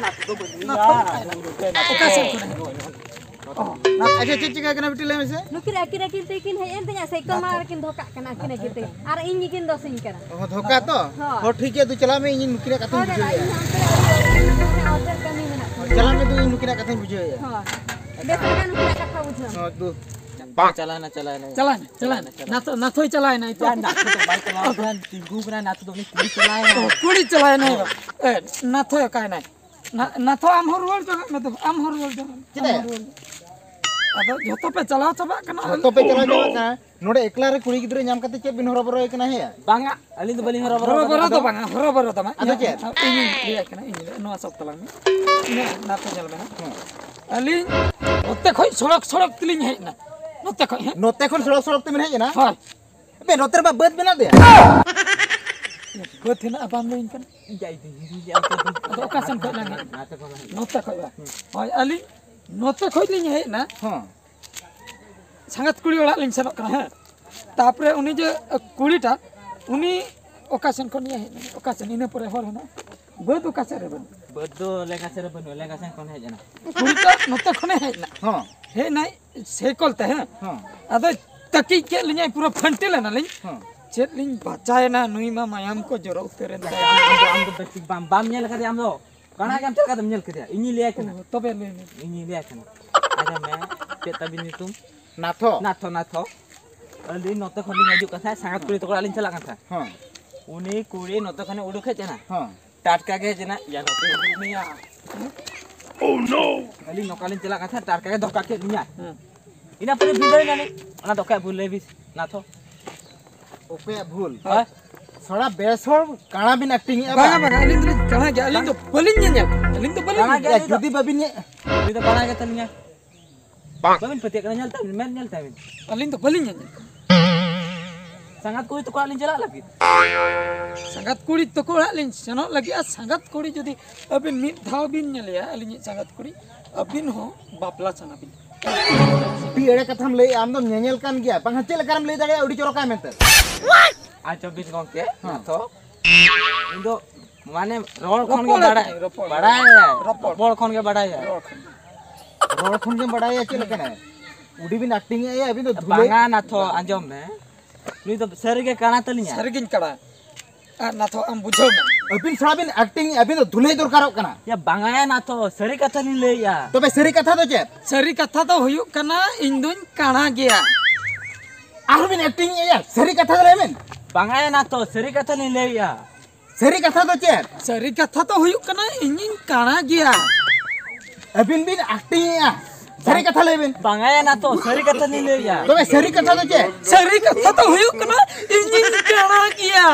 ᱱᱟᱛᱷᱚ ᱦᱮᱡ ᱮᱱᱟ᱾ ᱚᱠᱟ ᱥᱮᱫ ᱠᱷᱚᱱ ᱦᱮᱡ ᱮᱱᱟ? ᱚ, ᱱᱟᱛᱷᱚ᱾ ᱟᱪᱪᱷᱟ, ᱪᱮᱫ ᱪᱤᱠᱟᱹ ᱠᱟᱱᱟ ᱵᱤᱴᱤ, ᱞᱟᱹᱭ ᱢᱮᱥᱮ? ᱱᱩᱠᱤᱱ ᱟᱹᱠᱤᱱ ᱟᱹᱠᱤᱱ ᱛᱮᱠᱤᱱ ᱦᱮᱡ ᱮᱱ ᱛᱤᱧᱟ, ᱥᱟᱭᱠᱮᱞ ᱢᱟ ᱠᱤᱱ ᱫᱚᱦᱚ ᱠᱟᱜ ᱠᱟᱱᱟ ᱟᱹᱠᱤᱱ ᱟᱹᱠᱤᱱ ᱛᱮ᱾ ᱟᱨ ᱤᱧ ᱜᱮᱠᱤᱱ ᱫᱚᱥᱤᱧ ᱠᱟᱱᱟ᱾ ᱚ, ᱫᱷᱳᱠᱟ ᱛᱚ? ᱦᱳᱭ᱾ ᱦᱚᱸ, ᱴᱷᱤᱠ ᱜᱮᱭᱟ, ᱫᱩ ᱪᱟᱞᱟᱜ ᱢᱮ, ᱤᱧ ᱱᱩᱠᱤᱱᱟᱜ ᱠᱟᱛᱷᱟᱧ ᱦᱳᱭ ᱫᱟᱫᱟ, ᱵᱩᱡᱷᱟᱹᱣᱮᱭᱟ᱾ ᱤᱧ ᱦᱚᱸ ᱚᱱᱛᱮ ᱨᱮ ᱟᱹᱰᱤ ᱟᱹᱰᱤ ᱚᱨᱡᱟᱱ ᱠᱟᱹᱢᱤ ᱢᱮᱱᱟᱜ ᱛᱤᱧᱟ᱾ ᱪᱟᱞᱟᱜ ᱢᱮ, ᱫᱩ ᱤᱧ ᱱᱩᱠᱤᱱᱟᱜ ᱠᱟᱛᱷᱟᱧ ᱵᱩᱡᱷᱟᱹᱣᱮᱭᱟ᱾ ᱦᱳᱭ᱾ ᱵᱮᱥ ᱜᱮ ᱱᱩᱠᱤᱱᱟᱜ ᱠᱟᱛᱷᱟ ᱵᱩᱡᱷᱟᱹᱣ ᱢᱮ᱾ ᱦᱳᱭ, ᱫᱩ᱾ ᱵᱟᱝ᱾ ᱪᱟᱞᱟᱣᱱᱟ, ᱪᱟᱞᱟᱣᱱᱟ᱾ ᱪᱟᱞᱟᱣᱱᱟ, ᱪᱟᱞᱟᱣᱱᱟ᱾ ᱪᱟᱞᱟᱣᱱᱟ, ᱪᱟᱞᱟᱣᱱᱟ᱾ ᱱᱟᱛᱷᱚ, ᱱᱟᱛᱷᱚᱭ ᱪᱟᱞᱟᱣᱮᱱᱟ ᱱᱤᱛᱚᱜ᱾ ᱭᱟ, ᱱᱟᱛᱷᱚ ᱫᱚ ᱵᱟᱭ ᱪᱟᱞᱟᱣ ᱠᱟᱱᱟ, ᱛᱤᱸᱜᱩ ᱠᱟᱱᱟᱭ, ᱱᱟᱛᱷᱚ ᱫᱚ ᱩᱱᱤ ᱠᱩᱲᱤ ᱪᱟᱞᱟᱣᱮᱱᱟ᱾ ᱚ, ᱠᱩᱲᱤ ᱪᱟᱞᱟᱣᱮᱱᱟᱭ ᱵᱟ᱾ ᱮ, ᱱᱟᱛᱷᱚᱭ ᱚᱠᱟᱭᱮᱱᱟᱭ? ᱱᱟ-, ᱱᱟᱛᱷᱚ, ᱟᱢ ᱦᱚᱸ ᱨᱩᱣᱟᱹᱲ ᱪᱟᱞᱟᱜ ᱢᱮ ᱫᱩ, ᱟᱢ ᱦᱚᱸ ᱨᱩᱣᱟᱹᱲ ᱪᱟᱞᱟᱜ ᱢᱮ᱾ ᱪᱮᱫᱟᱜ? ᱟᱢ ᱦᱚᱸ ᱨᱩᱣᱟᱹᱲ ᱢᱮ᱾ ᱟᱫᱚ ᱡᱷᱚᱛᱚ ᱯᱮ ᱪᱟᱞᱟᱣ ᱪᱟᱵᱟᱜ ᱠᱟᱱᱟ᱾ ᱡᱷᱚᱛᱚ ᱯᱮ ᱪᱟᱞᱟᱣ ᱪᱟᱵᱟᱜ ᱠᱟᱱᱟ᱾ ᱱᱚᱰᱮ ᱮᱠᱞᱟ ᱨᱮ ᱠᱩᱲᱤ ᱜᱤᱫᱽᱨᱟᱹ ᱧᱟᱢ ᱠᱟᱛᱮ ᱪᱮᱫ ᱵᱤᱱ ᱦᱚᱨᱚᱵᱚᱨᱚᱭ ᱠᱟᱱᱟ ᱦᱮᱸ? ᱵᱟᱝᱟ, ᱟᱹᱞᱤᱧ ᱫᱚ ᱵᱟᱹᱞᱤᱧ ᱦᱚᱨᱚᱵᱚᱨᱚ ᱦᱚᱨᱚᱵᱚᱨᱚ ᱠᱟᱱᱟ᱾ ᱫᱚ ᱵᱟᱝᱟ, ᱦᱚᱨᱚᱵᱚᱨᱚ ᱫᱚ ᱵᱟᱝ᱾ ᱟᱫᱚ ᱤᱧᱤᱧ ᱪᱮᱫ? ᱞᱟᱹᱭᱟᱭ ᱠᱟᱱᱟ, ᱤᱧ ᱞᱟᱹᱭᱟ, ᱱᱚᱣᱟ ᱥᱚᱵ ᱛᱟᱞᱟᱝ ᱢᱮ᱾ ᱤᱧᱟᱹᱜ ᱱᱟᱛᱮ ᱧᱮᱞ ᱢᱮ ᱦᱟᱸᱜ᱾ ᱦᱮᱸ᱾ ᱟᱹᱞᱤᱧ ᱱᱚᱛᱮ ᱠᱷᱚᱡ ᱥᱚᱲᱚᱠ ᱥᱚᱲᱚᱠ ᱛᱮᱞᱤᱧ ᱦᱮᱡ ᱮᱱᱟ᱾ ᱱᱚᱛᱮ ᱠᱷᱚᱡ, ᱦᱮᱸ? ᱱᱚᱛᱮ ᱠᱷᱚᱱ ᱥᱚᱲᱚᱠ ᱥᱚᱲᱚᱠ ᱛᱮᱵᱤᱱ ᱦᱮᱡ ᱮᱱᱟ? ᱦᱳᱭ᱾ ᱟᱵᱮᱱ ᱱᱚᱛᱮ ᱨᱮᱢᱟ ᱵᱟᱹᱫᱽ ᱢᱮᱱᱟᱜ ᱫᱮᱭᱟ᱾ ᱵᱟᱹᱫᱽ ᱦᱮᱱᱟᱜᱼᱟ, ᱵᱟᱢ ᱞᱟᱹᱭᱟᱹᱧ ᱠᱟᱱᱟ᱾ ᱟᱫᱚ ᱚᱠᱟ ᱥᱮᱱ ᱠᱷᱚᱡ ᱞᱟᱝ ᱦᱮᱡ ᱮᱱᱟ? ᱱᱚᱛᱮ ᱠᱷᱚᱡ ᱵᱟᱝ᱾ ᱦᱳᱭ, ᱟᱹᱞᱤᱧ ᱱᱚᱛᱮ ᱠᱷᱚᱡ ᱞᱤᱧ ᱦᱮᱡ ᱮᱱᱟ᱾ ᱦᱮᱸ᱾ ᱥᱟᱸᱜᱟᱛ ᱠᱩᱲᱤ ᱚᱲᱟᱜ ᱞᱤᱧ ᱥᱮᱱᱚᱜ ᱠᱟᱱᱟ, ᱦᱮᱸ᱾ ᱛᱟᱯᱚᱨᱮ ᱩᱱᱤ ᱡᱮ ᱠᱩᱲᱤᱴᱟ, ᱩᱱᱤ ᱚᱠᱟ ᱥᱮᱱ ᱠᱷᱚᱱ ᱤᱭᱟᱹ ᱦᱮᱡ ᱮᱱᱟ? ᱚᱠᱟ ᱥᱮᱱ? ᱤᱱᱟᱹ ᱯᱚᱨᱮ ᱦᱚᱨ ᱦᱮᱱᱟᱜ᱾ ᱵᱟᱹᱫᱽ ᱚᱠᱟ ᱥᱮᱫ ᱨᱮ ᱵᱟᱹᱱᱩᱜ? ᱵᱟᱹᱫᱽ ᱫᱚ ᱞᱮᱸᱜᱟ ᱥᱮᱫ ᱨᱮ ᱵᱟᱹᱱᱩᱜᱼᱟ, ᱞᱮᱸᱜᱟ ᱥᱮᱱ ᱠᱷᱚᱱ ᱦᱮᱡ ᱮᱱᱟ᱾ ᱠᱩᱲᱤᱴᱟ ᱱᱚᱛᱮ ᱠᱷᱚᱱᱮ ᱦᱮᱡ ᱮᱱᱟ᱾ ᱦᱚᱸ᱾ ᱦᱮᱡ ᱮᱱᱟᱭ ᱥᱟᱭᱠᱮᱞ ᱛᱮ, ᱦᱮᱸ᱾ ᱦᱚᱸ᱾ ᱟᱫᱚ ᱛᱟᱹᱠᱤᱡ ᱠᱮᱫ ᱞᱤᱧᱟᱭ, ᱯᱩᱨᱟᱹ ᱯᱷᱟᱹᱱᱴᱤᱞ ᱮᱱᱟᱞᱤᱧ᱾ ᱦᱚᱸ᱾ ᱪᱮᱫ ᱞᱤᱧ ᱵᱟᱪᱟᱭᱮᱱᱟ, ᱱᱩᱭ ᱢᱟ ᱢᱟᱭᱟᱢ ᱠᱚ ᱡᱚᱨᱚ ᱩᱛᱟᱹᱨᱮᱱ ᱛᱟᱭᱟ᱾ ᱟᱢ ᱫᱚ, ᱟᱢ ᱫᱚ ᱵᱮᱥ ᱴᱷᱤᱠ ᱵᱟᱢ, ᱵᱟᱢ ᱧᱮᱞ ᱟᱠᱟᱫᱮᱭᱟ ᱟᱢ ᱫᱚ? ᱠᱟᱬᱟ ᱜᱮ ᱟᱢ ᱪᱮᱫ ᱞᱮᱠᱟᱛᱮᱢ ᱧᱮᱞ ᱠᱮᱫᱮᱭᱟ? ᱤᱧᱤᱧ ᱞᱟᱹᱭᱟᱭ ᱠᱟᱱᱟ᱾ ᱚ, ᱛᱚᱵᱮ ᱞᱟᱹᱭ ᱢᱮ᱾ ᱤᱧᱤᱧ ᱞᱟᱹᱭᱟᱭ ᱠᱟᱱᱟ᱾ ᱟᱸᱡᱚᱢ ᱢᱮ, ᱪᱮᱫ ᱛᱟᱵᱤᱱ ᱧᱩᱛᱩᱢ? ᱱᱟᱛᱷᱚ᱾ ᱱᱟᱛᱷᱚ, ᱱᱟᱛᱷᱚ᱾ ᱟᱹᱞᱤᱧ ᱱᱚᱛᱮ ᱠᱷᱚᱱ ᱞᱤᱧ ᱦᱤᱡᱩᱜ ᱠᱟᱱ ᱛᱟᱦᱮᱸᱫ, ᱥᱟᱸᱜᱟᱛ ᱠᱩᱲᱤ ᱛᱟᱠᱚ ᱚᱲᱟᱜ ᱞᱤᱧ ᱪᱟᱞᱟᱜ ᱠᱟᱱ ᱛᱟᱦᱮᱸᱫ᱾ ᱦᱚᱸ᱾ ᱩᱱᱤ ᱠᱩᱲᱤ ᱱᱚᱛᱮ ᱠᱷᱚᱱᱮ ᱩᱰᱩᱠ ᱦᱮᱡ ᱮᱱᱟ᱾ ᱦᱚᱸ᱾ ᱴᱟᱴᱠᱟ ᱜᱮ ᱦᱮᱡ ᱮᱱᱟ, ᱤᱭᱟ ᱱᱚᱛᱮ ᱩᱰᱩᱠ ᱢᱮᱭᱟ᱾ Oh no! ᱟᱹᱞᱤᱧ ᱱᱚᱝᱠᱟ ᱞᱤᱧ ᱪᱟᱞᱟᱜ ᱠᱟᱱ ᱛᱟᱦᱮᱸᱫ, ᱴᱟᱴᱠᱟ ᱜᱮ ᱫᱷᱚᱠᱟ ᱠᱮᱫ ᱞᱤᱧᱟ᱾ ᱦᱮᱸ᱾ ᱤᱱᱟᱹ ᱯᱚᱨᱮ ᱵᱷᱤᱸᱫᱟᱹᱲ ᱮᱱᱟᱞᱤᱧ᱾ ᱚᱱᱟ ᱫᱚ ᱚᱠᱚᱭᱟᱜ ᱵᱷᱩᱞ ᱞᱟᱹᱭ ᱵᱤᱱ? ᱱᱟᱛᱷᱚ᱾ ᱚᱠᱚᱭᱟᱜ ᱵᱷᱩᱞ? ᱦᱳᱭ᱾ ᱥᱟᱲᱟ ᱵᱮᱥ ᱦᱚᱲ ᱠᱟᱬᱟ ᱵᱤᱱ ᱮᱠᱴᱤᱝ ᱮᱜᱼᱟ ᱵᱟᱝᱟ, ᱵᱟᱝ? ᱵᱟᱝᱟ, ᱟᱹᱞᱤᱧ ᱫᱚᱞᱤᱧ ᱠᱟᱬᱟ ᱜᱮᱭᱟ, ᱟᱹᱞᱤᱧ ᱫᱚ ᱵᱟᱹᱞᱤᱧ ᱧᱮᱧᱮᱞ, ᱟᱹᱞᱤᱧ ᱫᱚ ᱵᱟᱹᱞᱤᱧ ᱠᱟᱬᱟ ᱧᱮᱧᱮᱞ᱾ ᱜᱮᱭᱟ, ᱩᱱᱤ ᱫᱚ᱾ ᱡᱩᱫᱤ ᱵᱟᱹᱵᱤᱱ ᱧᱮ- ᱩᱱᱤ ᱫᱚ ᱠᱟᱬᱟ ᱜᱮ ᱛᱟᱹᱞᱤᱧᱟ᱾ ᱵᱟᱝ᱾ ᱵᱟᱹᱵᱤᱱ ᱯᱟᱹᱛᱭᱟᱹᱜ ᱠᱟᱱᱟ? ᱧᱮᱞ ᱛᱟᱵᱤᱱ, ᱢᱮᱫ ᱧᱮᱞ ᱛᱟᱵᱤᱱ᱾ ᱟᱹᱞᱤᱧ ᱫᱚ ᱵᱟᱹᱞᱤᱧ ᱧᱮᱧᱮᱞ᱾ ᱥᱟᱸᱜᱟᱛ ᱠᱩᱲᱤ ᱛᱟᱠᱚ ᱚᱲᱟᱜ ᱞᱤᱧ ᱪᱟᱞᱟᱜ ᱞᱟᱹᱜᱤᱫ᱾ ᱥᱟᱸᱜᱟᱛ ᱠᱩᱲᱤ ᱛᱟᱠᱚ ᱚᱲᱟᱜ ᱞᱤᱧ ᱥᱮᱱᱚᱜ ᱞᱟᱹᱜᱤᱫ, ᱟᱨ ᱥᱟᱸᱜᱟᱛ ᱠᱩᱲᱤ ᱡᱩᱫᱤ ᱟᱹᱵᱤᱱ ᱢᱤᱫ ᱫᱷᱟᱣ ᱵᱤᱱ ᱧᱮᱞᱮᱭᱟ, ᱟᱹᱞᱤᱧᱤᱡ ᱥᱟᱸᱜᱟᱛ ᱠᱩᱲᱤ, ᱟᱹᱵᱤᱱ ᱦᱚᱸ ᱵᱟᱯᱞᱟ ᱥᱟᱱᱟ ᱵᱤᱱᱟ᱾ ᱟᱹᱰᱤ ᱮᱲᱮ ᱠᱟᱛᱷᱟᱢ ᱞᱟᱹᱭᱮᱜᱼᱟ, ᱟᱢ ᱫᱚᱢ ᱧᱮᱧᱮᱞ ᱠᱟᱱ ᱜᱮᱭᱟ᱾ ᱵᱟᱝ ᱦᱟᱸᱜ ᱪᱮᱫ ᱞᱮᱠᱟᱨᱮᱢ ᱞᱟᱹᱭ ᱫᱟᱲᱮᱭᱟᱜᱼᱟ ᱟᱹᱰᱤ ᱪᱚᱨᱚᱠᱟᱭ ᱢᱮᱱᱛᱮ? ᱟᱨ ᱪᱚᱵᱵᱤᱥ ᱜᱚᱝᱠᱮ, ᱦᱮᱸ᱾ ᱛᱚ ᱤᱧ ᱫᱚ ᱢᱟᱱᱮ ᱨᱚᱲ ᱠᱷᱚᱱ ᱜᱮ ᱨᱚᱯᱚᱲ ᱵᱟᱲᱟᱭ, ᱟᱨᱠᱤ, ᱨᱚᱯᱚᱲ᱾ ᱵᱟᱲᱟᱭᱟ᱾ ᱨᱚᱯᱚᱲ᱾ ᱨᱚᱯᱚᱲ ᱠᱷᱚᱱ ᱜᱮ ᱵᱟᱲᱟᱭᱟ᱾ ᱨᱚᱲ ᱠᱷᱚᱱ᱾ ᱨᱚᱲ ᱠᱷᱚᱱ ᱜᱮᱢ ᱵᱟᱲᱟᱭᱟ ᱪᱮᱫ ᱞᱮᱠᱟᱱᱟᱭ? ᱩᱰᱤ ᱵᱤᱱ ᱮᱠᱴᱤᱝ ᱮᱜᱼᱟ, ᱟᱹᱵᱤᱱ ᱫᱚ ᱫᱷᱩᱞᱟᱹᱭ᱾ ᱵᱟᱝᱟ ᱱᱟᱛᱷᱚ, ᱟᱸᱡᱚᱢ ᱢᱮ᱾ ᱱᱩᱭ ᱫᱚ ᱥᱟᱹᱨᱤ ᱜᱮ ᱠᱟᱬᱟ ᱛᱟᱹᱞᱤᱧᱟ᱾ ᱥᱟᱹᱨᱤ ᱜᱤᱧ ᱠᱟᱬᱟ᱾ ᱟᱨ ᱱᱟᱛᱷᱚ, ᱟᱢ ᱵᱩᱡᱷᱟᱹᱣ ᱢᱮ᱾ ᱟᱹᱵᱤᱱ ᱥᱟᱞᱟ ᱵᱤᱱ ᱮᱠᱴᱤᱝ ᱮᱜᱼᱟ, ᱟᱹᱵᱤᱱ ᱫᱚ ᱫᱷᱩᱞᱟᱹᱭ ᱫᱚᱨᱠᱟᱨᱚᱜ ᱠᱟᱱᱟ᱾ ᱭᱟ ᱵᱟᱝᱟ ᱭᱟ ᱱᱟᱛᱷᱚ, ᱥᱟᱹᱨᱤ ᱠᱟᱛᱷᱟ ᱞᱤᱧ ᱞᱟᱹᱭᱮᱜᱼᱟ᱾ ᱛᱚᱵᱮ ᱥᱟᱹᱨᱤ ᱠᱟᱛᱷᱟ ᱫᱚ ᱪᱮᱫ? ᱥᱟᱹᱨᱤ ᱠᱟᱛᱷᱟ ᱫᱚ ᱦᱩᱭᱩᱜ ᱠᱟᱱᱟ, ᱤᱧ ᱫᱩᱧ ᱠᱟᱬᱟ ᱜᱮᱭᱟ᱾ ᱟᱨᱦᱚᱸ ᱵᱤᱱ ᱮᱠᱴᱤᱝ ᱮᱜᱼᱟ, ᱥᱟᱹᱨᱤ ᱠᱟᱛᱷᱟ ᱫᱚ ᱞᱟᱹᱭ ᱵᱤᱱ᱾ ᱵᱟᱝᱟ ᱭᱟ ᱱᱟᱛᱷᱚ, ᱥᱟᱹᱨᱤ ᱠᱟᱛᱷᱟ ᱞᱤᱧ ᱞᱟᱹᱭᱮᱜᱼᱟ᱾ ᱥᱟᱹᱨᱤ ᱠᱟᱛᱷᱟ ᱫᱚ ᱪᱮᱫ? ᱥᱟᱹᱨᱤ ᱠᱟᱛᱷᱟ ᱫᱚ ᱦᱩᱭᱩᱜ ᱠᱟᱱᱟ, ᱤᱧᱤᱧ ᱠᱟᱬᱟ ᱜᱮᱭᱟ᱾ ᱟᱹᱵᱤᱱ ᱵᱤᱱ ᱮᱠᱴᱤᱝ ᱮᱜᱼᱟ᱾ ᱥᱟᱹᱨᱤ ᱠᱟᱛᱷᱟ ᱞᱟᱹᱭ ᱵᱮᱱ᱾ ᱵᱟᱝᱟᱭᱟ ᱱᱟᱛᱚ, ᱥᱟᱹᱨᱤ ᱠᱟᱛᱷᱟ ᱞᱤᱧ ᱞᱟᱹᱭᱟ᱾ ᱛᱚᱵᱮ ᱥᱟᱹᱨᱤ ᱠᱟᱛᱷᱟ ᱫᱚ ᱪᱮᱫ? ᱥᱟᱹᱨᱤ ᱠᱟᱛᱷᱟ ᱫᱚ ᱦᱩᱭᱩᱜ ᱠᱟᱱᱟ, ᱤᱧᱤᱧ ᱠᱟᱬᱟ ᱜᱮᱭᱟ᱾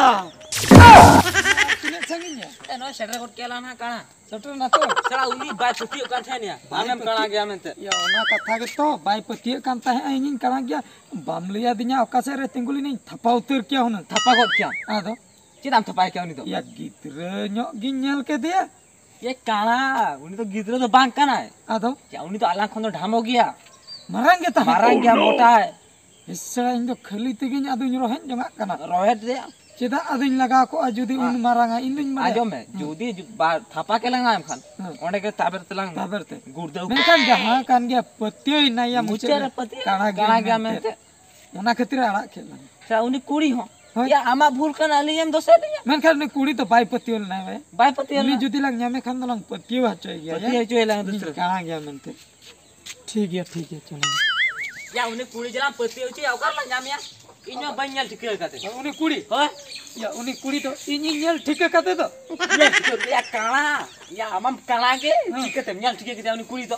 ᱛᱤᱱᱟᱹᱜ ᱥᱟᱺᱜᱤᱧ ᱧᱟ? ᱮ, ᱱᱚᱜᱼᱚᱭ ᱥᱮᱴᱮᱨ ᱜᱚᱫ ᱠᱮᱫ ᱞᱟᱝ ᱦᱟᱸᱜ ᱠᱟᱬᱟ᱾ ᱥᱮᱴᱮᱨ ᱱᱟᱛᱚ᱾ ᱥᱟᱞᱟ ᱩᱱᱤ ᱵᱟᱭ ᱯᱟᱹᱛᱭᱟᱹᱜ ᱠᱟᱱ ᱛᱟᱦᱮᱸᱱᱟ, ᱵᱟᱭ ᱟᱢᱮᱢ ᱠᱟᱬᱟ ᱯᱟᱹᱛᱭᱟᱹᱜ ᱜᱮᱭᱟ ᱢᱮᱱᱛᱮ᱾ ᱭᱟ, ᱚᱱᱟ ᱠᱟᱛᱷᱟ ᱜᱮᱛᱚ, ᱵᱟᱭ ᱯᱟᱹᱛᱭᱟᱹᱜ ᱠᱟᱱ ᱛᱟᱦᱮᱸᱜᱼᱟ ᱤᱧᱤᱧ ᱠᱟᱬᱟ ᱜᱮᱭᱟ᱾ ᱵᱟᱢ ᱞᱟᱹᱭ ᱟᱹᱫᱤᱧᱟ ᱚᱠᱟ ᱥᱮᱫ ᱨᱮ ᱛᱤᱸᱜᱩ ᱞᱮᱱᱟᱹᱧ, ᱛᱷᱟᱯᱟ ᱩᱛᱟᱹᱨ ᱠᱮᱭᱟ ᱦᱩᱱᱟᱹᱝ᱾ ᱛᱷᱟᱯᱟ ᱜᱚᱫ ᱠᱮᱭᱟᱢ᱾ ᱟᱫᱚ? ᱪᱮᱫᱟᱜ ᱮᱢ ᱛᱷᱟᱯᱟᱭ ᱠᱮᱭᱟ ᱩᱱᱤ ᱫᱚ? ᱭᱟ, ᱜᱤᱫᱽᱨᱟᱹ ᱧᱚᱜ ᱜᱤᱧ ᱧᱮᱞ ᱠᱮᱫᱮᱭᱟ᱾ ᱮ ᱠᱟᱬᱟ, ᱩᱱᱤ ᱫᱚ ᱜᱤᱫᱽᱨᱟᱹ ᱫᱚ ᱵᱟᱝ ᱠᱟᱱᱟᱭ᱾ ᱟᱫᱚ? ᱪᱮᱫ, ᱩᱱᱤ ᱫᱚ ᱟᱞᱟᱝ ᱠᱷᱚᱱ ᱫᱚ ᱰᱷᱟᱢᱚ ᱜᱮᱭᱟ᱾ ᱢᱟᱨᱟᱝ ᱜᱮ ᱛᱟᱦᱮᱸ ᱢᱟᱨᱟᱝ ᱠᱟᱱᱟ᱾ ᱜᱮᱭᱟ, ᱢᱚᱴᱟᱭ᱾ ᱤᱥ, ᱥᱟᱞᱟ, ᱤᱧ ᱫᱚ ᱠᱷᱟᱹᱞᱤ ᱛᱮᱜᱮᱧ ᱟᱫᱚᱧ ᱨᱚᱦᱮᱫ ᱡᱚᱝᱟᱜ ᱠᱟᱱᱟ᱾ ᱨᱚᱦᱮᱫ ᱨᱮᱭᱟᱜ? ᱪᱮᱫᱟᱜ ᱟᱫᱚᱧ ᱞᱟᱜᱟᱣ ᱠᱚᱜᱼᱟ ᱡᱩᱫᱤ ᱩᱱ ᱢᱟᱨᱟᱝᱟ? ᱤᱧ ᱫᱩᱧ ᱵᱟᱲᱟᱭᱟ᱾ ᱟᱸᱡᱚᱢ ᱢᱮ, ᱦᱩᱸ᱾ ᱡᱩᱫᱤ ᱡᱩ-, ᱵᱟ-, ᱛᱷᱟᱯᱟ ᱠᱮ ᱞᱟᱝ ᱮᱢ ᱠᱷᱟᱱ, ᱦᱩᱸ᱾ ᱚᱸᱰᱮ ᱜᱮ ᱛᱟᱵᱮᱨ ᱛᱮᱞᱟᱝ ᱛᱟᱵᱮᱨ ᱛᱮ᱾ ᱜᱩᱲᱫᱟᱹᱣ ᱠᱚᱜᱼᱟ᱾ ᱢᱮᱱᱠᱷᱟᱱ ᱡᱟᱦᱟᱸ ᱠᱟᱱ ᱜᱮᱭᱟ, ᱯᱟᱹᱛᱭᱟᱹᱣ ᱮᱱᱟᱭᱟ ᱢᱩᱪᱟᱹᱫ ᱢᱩᱪᱟᱹᱫ ᱨᱮ ᱨᱮ ᱯᱟᱹᱛᱭᱟᱹᱣ ᱠᱟᱬᱟ ᱠᱟᱬᱟ ᱜᱮᱭᱟ ᱜᱮᱭᱟ ᱢᱮᱱᱛᱮ᱾ ᱢᱮᱱᱛᱮ᱾ ᱚᱱᱟ ᱠᱷᱟᱹᱛᱤᱨ ᱮ ᱟᱲᱟᱜ ᱠᱮᱫ ᱞᱟᱝᱟ᱾ ᱥᱮ ᱩᱱᱤ ᱠᱩᱲᱤ ᱦᱚᱸ, ᱦᱳᱭ᱾ ᱭᱟ, ᱟᱢᱟᱜ ᱵᱷᱩᱞ ᱠᱟᱱᱟ, ᱟᱹᱞᱤᱧ ᱮᱢ ᱫᱳᱥᱮᱫ ᱞᱤᱧᱟ? ᱢᱮᱱᱠᱷᱟᱱ ᱩᱱᱤ ᱠᱩᱲᱤ ᱫᱚ ᱵᱟᱭ ᱯᱟᱹᱛᱭᱟᱹᱣ ᱞᱮᱱᱟ ᱵᱷᱟᱭ᱾ ᱵᱟᱭ ᱯᱟᱹᱛᱭᱟᱹᱣ ᱩᱱᱤ ᱞᱮᱱᱟ᱾ ᱡᱩᱫᱤ ᱞᱟᱝ ᱧᱟᱢᱮ ᱠᱷᱟᱱ ᱫᱚᱞᱟᱝ ᱯᱟᱹᱛᱭᱟᱹᱣ ᱦᱚᱪᱚᱭ ᱜᱮᱭᱟ, ᱯᱟᱹᱛᱭᱟᱹᱣ ᱦᱮᱸ? ᱦᱚᱪᱚᱭ ᱞᱟᱝ ᱫᱩᱥᱨᱟᱹ᱾ ᱠᱟᱬᱟ ᱜᱮᱭᱟ ᱢᱮᱱᱛᱮ᱾ ᱴᱷᱤᱠ ᱜᱮᱭᱟ, ᱴᱷᱤᱠ ᱜᱮᱭᱟ, ᱪᱚᱞᱚ᱾ ᱭᱟ, ᱩᱱᱤ ᱠᱩᱲᱤ ᱡᱮᱞᱟᱝ ᱯᱟᱹᱛᱭᱟᱹᱣ ᱦᱚᱪᱚᱭᱟ, ᱚᱠᱟ ᱨᱮᱞᱟᱝ ᱧᱟᱢᱮᱭᱟ? ᱤᱧ ᱢᱟ ᱵᱟᱹᱧ ᱧᱮᱞ ᱴᱷᱤᱠᱟᱹ ᱟᱠᱟᱫᱮ᱾ ᱩᱱᱤ ᱠᱩᱲᱤ? ᱦᱳᱭ᱾ ᱭᱟ, ᱩᱱᱤ ᱠᱩᱲᱤ ᱫᱚ ᱤᱧᱤᱧ ᱧᱮᱞ ᱴᱷᱤᱠᱟᱹ ᱠᱟᱫᱮ ᱫᱚ᱾ ᱧᱮᱞ ᱴᱷᱤᱠᱟᱹ, ᱭᱟ, ᱠᱟᱬᱟ᱾ ᱭᱟ, ᱟᱢᱟᱢ ᱠᱟᱬᱟ ᱜᱮ, ᱦᱮᱸ᱾ ᱪᱤᱠᱟᱹᱛᱮᱢ ᱧᱮᱞ ᱴᱷᱤᱠᱟᱹ ᱠᱮᱫᱮᱭᱟ ᱩᱱᱤ ᱠᱩᱲᱤ ᱫᱚ?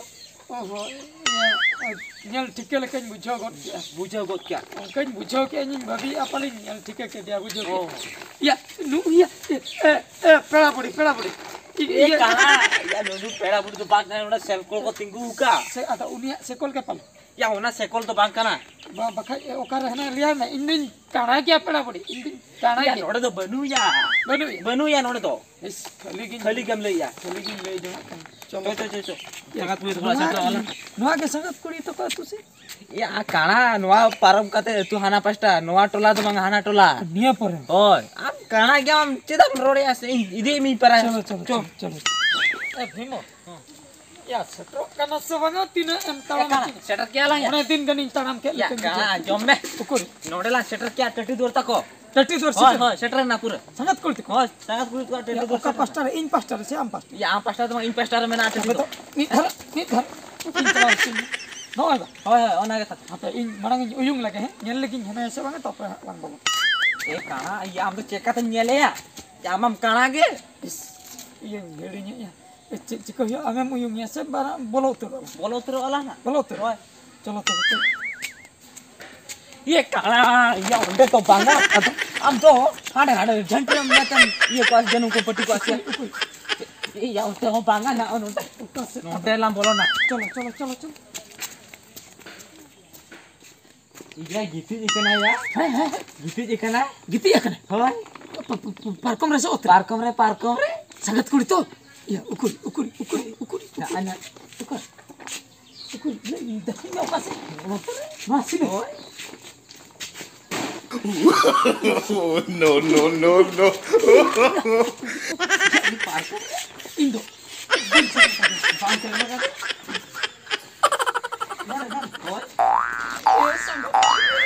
ᱚ ᱦᱚᱸ, ᱤᱭᱟᱹ, ᱧᱮᱞ ᱴᱷᱤᱠᱟᱹ ᱞᱮᱠᱟᱧ ᱵᱩᱡᱷᱟᱹᱣ ᱜᱚᱫ ᱠᱮᱜᱼᱟ᱾ ᱵᱩᱡᱷᱟᱹᱣ ᱜᱚᱫ ᱠᱮᱜᱼᱟ᱾ ᱚᱱᱠᱟᱧ ᱵᱩᱡᱷᱟᱹᱣ ᱠᱮᱜᱼᱟ, ᱤᱧᱤᱧ ᱵᱷᱟᱹᱵᱤᱭᱮᱜᱼᱟ ᱯᱟᱞᱮᱧ ᱧᱮᱞ ᱴᱷᱤᱠᱟᱹ ᱠᱮᱫᱮᱭᱟ, ᱵᱩᱡᱷᱟᱹᱣ ᱚ᱾ ᱠᱮᱜᱼᱟ᱾ ᱭᱟ, ᱱᱩᱭ ᱭᱟ, ᱮ, ᱮ, ᱮ, ᱯᱮᱲᱟ ᱵᱩᱰᱷᱤ, ᱯᱮᱲᱟ ᱵᱩᱰᱷᱤ᱾ ᱤ-, ᱮ ᱤᱭᱟᱹ᱾ ᱠᱟᱱᱟ, ᱭᱟ, ᱱᱩᱭ ᱫᱚ ᱯᱮᱲᱟ ᱵᱩᱰᱷᱤ ᱫᱚ ᱵᱟᱝ ᱠᱟᱱᱟ, ᱚᱱᱟ ᱥᱮᱞᱠᱚᱞ ᱠᱚ ᱛᱤᱸᱜᱩ ᱟᱠᱟᱫ᱾ ᱥᱮ ᱟᱫᱚ ᱩᱱᱤᱭᱟᱜ ᱥᱮᱠᱚᱞ ᱜᱮ ᱯᱟᱞᱮ? ᱭᱟ, ᱚᱱᱟ ᱥᱮᱠᱚᱞ ᱫᱚ ᱵᱟᱝ ᱠᱟᱱᱟ᱾ ᱵᱟ-, ᱵᱟᱠᱷᱟᱡ ᱚᱠᱟᱨᱮ ᱦᱮᱱᱟᱭ ᱞᱟᱹᱭᱟᱭ ᱢᱮ, ᱤᱧ ᱫᱩᱧ ᱠᱟᱬᱟ ᱜᱮᱭᱟ ᱯᱮᱲᱟ ᱵᱩᱰᱷᱤ, ᱤᱧ ᱫᱩᱧ ᱠᱟᱬᱟ ᱭᱟ, ᱜᱮᱭᱟ᱾ ᱱᱚᱰᱮ ᱫᱚ ᱵᱟᱹᱱᱩᱭᱟ᱾ ᱵᱟᱹᱱᱩᱭᱟ? ᱵᱟᱹᱱᱩᱭᱟ ᱱᱚᱰᱮ ᱫᱚ᱾ ᱤᱥ, ᱠᱷᱟᱹᱞᱤ ᱜᱤᱧ, ᱠᱷᱟᱹᱞᱤ ᱜᱮᱢ ᱞᱟᱹᱭᱮᱜᱼᱟ᱾ ᱠᱷᱟᱹᱞᱤ ᱜᱤᱧ ᱞᱟᱹᱭ ᱡᱚᱝᱟᱜ ᱠᱟᱱᱟ᱾ ᱪᱚᱞᱚ᱾ ᱪᱚ, ᱪᱚ, ᱪᱚ, ᱪᱚ᱾ ᱭᱟ, ᱥᱟᱸᱜᱟᱛ ᱠᱩᱲᱤ ᱛᱟᱠᱚ ᱱᱚᱣᱟ, ᱚᱲᱟᱜ ᱥᱮᱫ ᱫᱚ ᱟᱞᱟᱝ᱾ ᱱᱚᱣᱟ ᱜᱮ ᱥᱟᱸᱜᱟᱛ ᱠᱩᱲᱤ ᱛᱟᱠᱚ ᱟᱹᱛᱩ ᱥᱮ? ᱭᱟ, ᱠᱟᱬᱟ, ᱱᱚᱣᱟ ᱯᱟᱨᱚᱢ ᱠᱟᱛᱮ ᱟᱹᱛᱩ ᱦᱟᱱᱟ ᱯᱟᱥᱴᱟ, ᱱᱚᱣᱟ ᱴᱚᱞᱟ ᱫᱚ ᱵᱟᱝ, ᱦᱟᱱᱟ ᱴᱚᱞᱟ᱾ ᱱᱤᱭᱟᱹ ᱯᱚᱨᱮ? ᱦᱳᱭ, ᱟᱢ ᱠᱟᱬᱟ ᱜᱮᱭᱟᱢ, ᱪᱮᱫᱟᱜ ᱮᱢ ᱨᱚᱲᱮᱜᱼᱟ ᱥᱮ? ᱤᱧ ᱤᱫᱤᱭᱮᱫ ᱢᱤᱭᱟᱹᱧ ᱯᱟᱨᱟ᱾ ᱪᱚᱞᱚ, ᱪᱚᱞᱚ, ᱪᱚ᱾ ᱪᱚᱞᱚ, ᱪᱚᱞᱚ᱾ ᱮ, ᱵᱷᱤᱢᱚ, ᱦᱮᱸ᱾ ᱭᱟ, ᱥᱮᱴᱮᱨᱚᱜ ᱠᱟᱱᱟ ᱥᱮ ᱵᱟᱝᱟ? ᱛᱤᱱᱟᱹᱜ ᱮᱢ ᱛᱟᱲᱟᱢ ᱠᱟᱱᱟ? ᱠᱮᱫ? ᱥᱮᱴᱮᱨ ᱠᱮᱭᱟ ᱞᱟᱝ ᱭᱟ᱾ ᱢᱚᱬᱮ ᱫᱤᱱ ᱜᱟᱱᱤᱧ ᱛᱟᱲᱟᱢ ᱠᱮᱫ ᱭᱟ, ᱞᱮᱠᱟᱧ ᱠᱟᱬᱟ, ᱵᱩᱡᱷᱟᱹᱣ ᱠᱮᱫ᱾ ᱟᱸᱡᱚᱢ ᱢᱮ᱾ ᱩᱠᱩᱨ? ᱱᱚᱰᱮ ᱞᱟᱝ ᱥᱮᱴᱮᱨ ᱠᱮᱭᱟ, ᱴᱟᱹᱴᱤ ᱫᱩᱣᱟᱹᱨ ᱛᱟᱠᱚ᱾ ᱴᱟᱹᱴᱤ ᱫᱩᱣᱟᱹᱨ ᱦᱳᱭ, ᱥᱮᱴᱮᱨ? ᱦᱳᱭ, ᱥᱮᱴᱮᱨ ᱮᱱᱟ ᱯᱩᱨᱟᱹ᱾ ᱥᱟᱸᱜᱟᱛ ᱠᱩᱲᱤ ᱛᱟᱠᱚ? ᱦᱳᱭ, ᱥᱟᱸᱜᱟᱛ ᱠᱩᱲᱤ ᱛᱟᱠᱚ ᱴᱟᱹᱴᱤ ᱭᱟ, ᱫᱩᱣᱟᱹᱨ ᱚᱠᱟ ᱥᱮᱴᱮᱨ ᱮᱱᱟ᱾ ᱯᱟᱥᱴᱟ ᱨᱮ? ᱤᱧ ᱯᱟᱥᱴᱟ ᱨᱮ ᱥᱮ ᱟᱢ ᱯᱟᱥᱴᱟ? ᱭᱟ, ᱟᱢ ᱯᱟᱥᱴᱟ ᱫᱚ ᱵᱟᱝ, ᱤᱧ ᱯᱟᱥᱴᱟ ᱨᱮ ᱢᱮᱱᱟᱜᱼᱟ ᱴᱟᱹᱴᱤ ᱛᱚᱵᱮ ᱫᱚ᱾ ᱫᱚ ᱢᱤᱫ ᱫᱷᱟᱨᱮ, ᱢᱤᱫ ᱫᱷᱟᱨᱮ᱾ ᱩᱱᱠᱤᱱ ᱪᱟᱞᱟᱣ ᱦᱚᱪᱚᱧ ᱢᱮ᱾ ᱱᱚᱜᱼᱚᱭ ᱵᱟ᱾ ᱦᱳᱭ, ᱦᱳᱭ, ᱚᱱᱟ ᱜᱮ ᱛᱟᱠᱚ᱾ ᱦᱟᱯᱮ, ᱤᱧ ᱢᱟᱲᱟᱝ ᱤᱧ ᱩᱭᱩᱝ ᱞᱮᱜᱮ, ᱦᱮᱸ? ᱧᱮᱞ ᱞᱮᱜᱤᱧ ᱦᱮᱱᱟᱭᱟ ᱥᱮ ᱵᱟᱝᱟ, ᱛᱟᱯᱚᱨᱮ ᱦᱟᱸᱜ ᱞᱟᱝ ᱵᱚᱞᱚᱱᱟ᱾ ᱮ ᱠᱟᱬᱟ, ᱤᱭᱟᱹ, ᱟᱢ ᱫᱚ ᱪᱮᱠᱟᱛᱮᱢ ᱧᱮᱞᱮᱭᱟ? ᱡᱮ ᱟᱢ ᱢᱟᱢ ᱠᱟᱬᱟ ᱜᱮ᱾ ᱤᱥ, ᱤᱭᱟᱹᱧ ᱦᱤᱲᱤᱧᱮᱫᱼᱟ᱾ ᱪᱮᱫ ᱪᱤᱠᱟᱹ ᱦᱩᱭᱩᱜᱼᱟ? ᱟᱢᱮᱢ ᱩᱭᱩᱝ ᱮᱭᱟ ᱥᱮ ᱵᱟᱨᱟ-, ᱵᱚᱞᱚ ᱩᱛᱟᱹᱨᱚᱜᱼᱟ? ᱵᱚᱞᱚ ᱩᱛᱟᱹᱨᱚᱜ ᱟᱞᱟᱝ ᱦᱟᱸᱜ᱾ ᱵᱚᱞᱚ ᱩᱛᱟᱹᱨᱚᱜᱼᱟ? ᱦᱳᱭ᱾ ᱪᱚᱞᱚ ᱛᱚᱵᱮ, ᱪᱚᱞᱚ᱾ ᱤᱭᱟᱹ ᱠᱟᱬᱟ, ᱤᱭᱟᱹ ᱚᱸᱰᱮ ᱫᱚ ᱵᱟᱝᱟ᱾ ᱟᱫᱚ ᱟᱢ ᱫᱚ ᱦᱟᱸᱰᱮ, ᱦᱟᱸᱰᱮ ᱡᱷᱟᱹᱱᱴᱤ ᱨᱮᱢ ᱤᱭᱟᱹ ᱠᱚᱣᱟ, ᱡᱟᱹᱱᱩᱢ ᱠᱚ ᱯᱟᱹᱴᱤ ᱠᱚᱣᱟ ᱥᱮ? ᱩᱠᱩᱭ, ᱩᱠᱩᱭ᱾ ᱤᱭᱟᱹ ᱚᱱᱛᱮ ᱦᱚᱸ ᱵᱟᱝᱟ, ᱱᱚᱜᱼᱚ ᱱᱚᱰᱮ᱾ ᱚᱠᱟ ᱥᱮᱫ? ᱱᱚᱰᱮ ᱞᱟᱝ ᱵᱚᱞᱚᱱᱟ᱾ ᱪᱚᱞᱚ, ᱪᱚᱞᱚ, ᱪᱚᱞᱚ, ᱪᱚᱞᱚ᱾ ᱤᱭᱟᱹ ᱜᱤᱛᱤᱡ ᱟᱠᱟᱱᱟᱭ ᱭᱟ᱾ ᱦᱮᱸ, ᱦᱮᱸ, ᱦᱮᱸ᱾ ᱜᱤᱛᱤᱡ ᱟᱠᱟᱱᱟᱭ᱾ ᱜᱤᱛᱤᱡ ᱟᱠᱟᱱᱟᱭ? ᱦᱳᱭ᱾ ᱯᱟ-, ᱯᱟ-, ᱯᱟ-, ᱯᱟᱨᱠᱚᱢ ᱨᱮ ᱥᱮ ᱚᱛ ᱨᱮ? ᱯᱟᱨᱠᱚᱢ ᱨᱮ, ᱯᱟᱨᱠᱚᱢ ᱨᱮ᱾ ᱥᱟᱸᱜᱟᱛ ᱠᱩᱲᱤ ᱛᱚ? ᱤᱭᱟᱹ, ᱩᱠᱩᱨ, ᱩᱠᱩᱨ, ᱩᱠᱩᱨ, ᱩᱠᱩᱨ, ᱩᱠᱩᱨ᱾ ᱱᱟ-, ᱱᱟ-, ᱩᱠᱩᱨ᱾ ᱩᱠᱩᱨ, ᱤᱭᱟᱹ, ᱤᱧ ᱫᱚ ᱚᱠᱟ ᱥᱮᱫ? ᱱᱚᱛᱮ ᱨᱮ? ᱱᱚᱣᱟ ᱥᱤᱢ᱾ ᱦᱳᱭ᱾ No, no, no, no. ᱤᱧ ᱫᱚ ᱵᱟᱹᱧ ᱪᱟᱞᱟᱜ ᱠᱟᱱᱟ᱾ ᱵᱟᱝ ᱪᱟᱞᱟᱜ ᱠᱟᱱᱟ᱾ ᱵᱟᱝ, ᱵᱟᱝ, ᱦᱳᱭ᱾ ᱮ ᱥᱟᱸᱜᱟᱛ,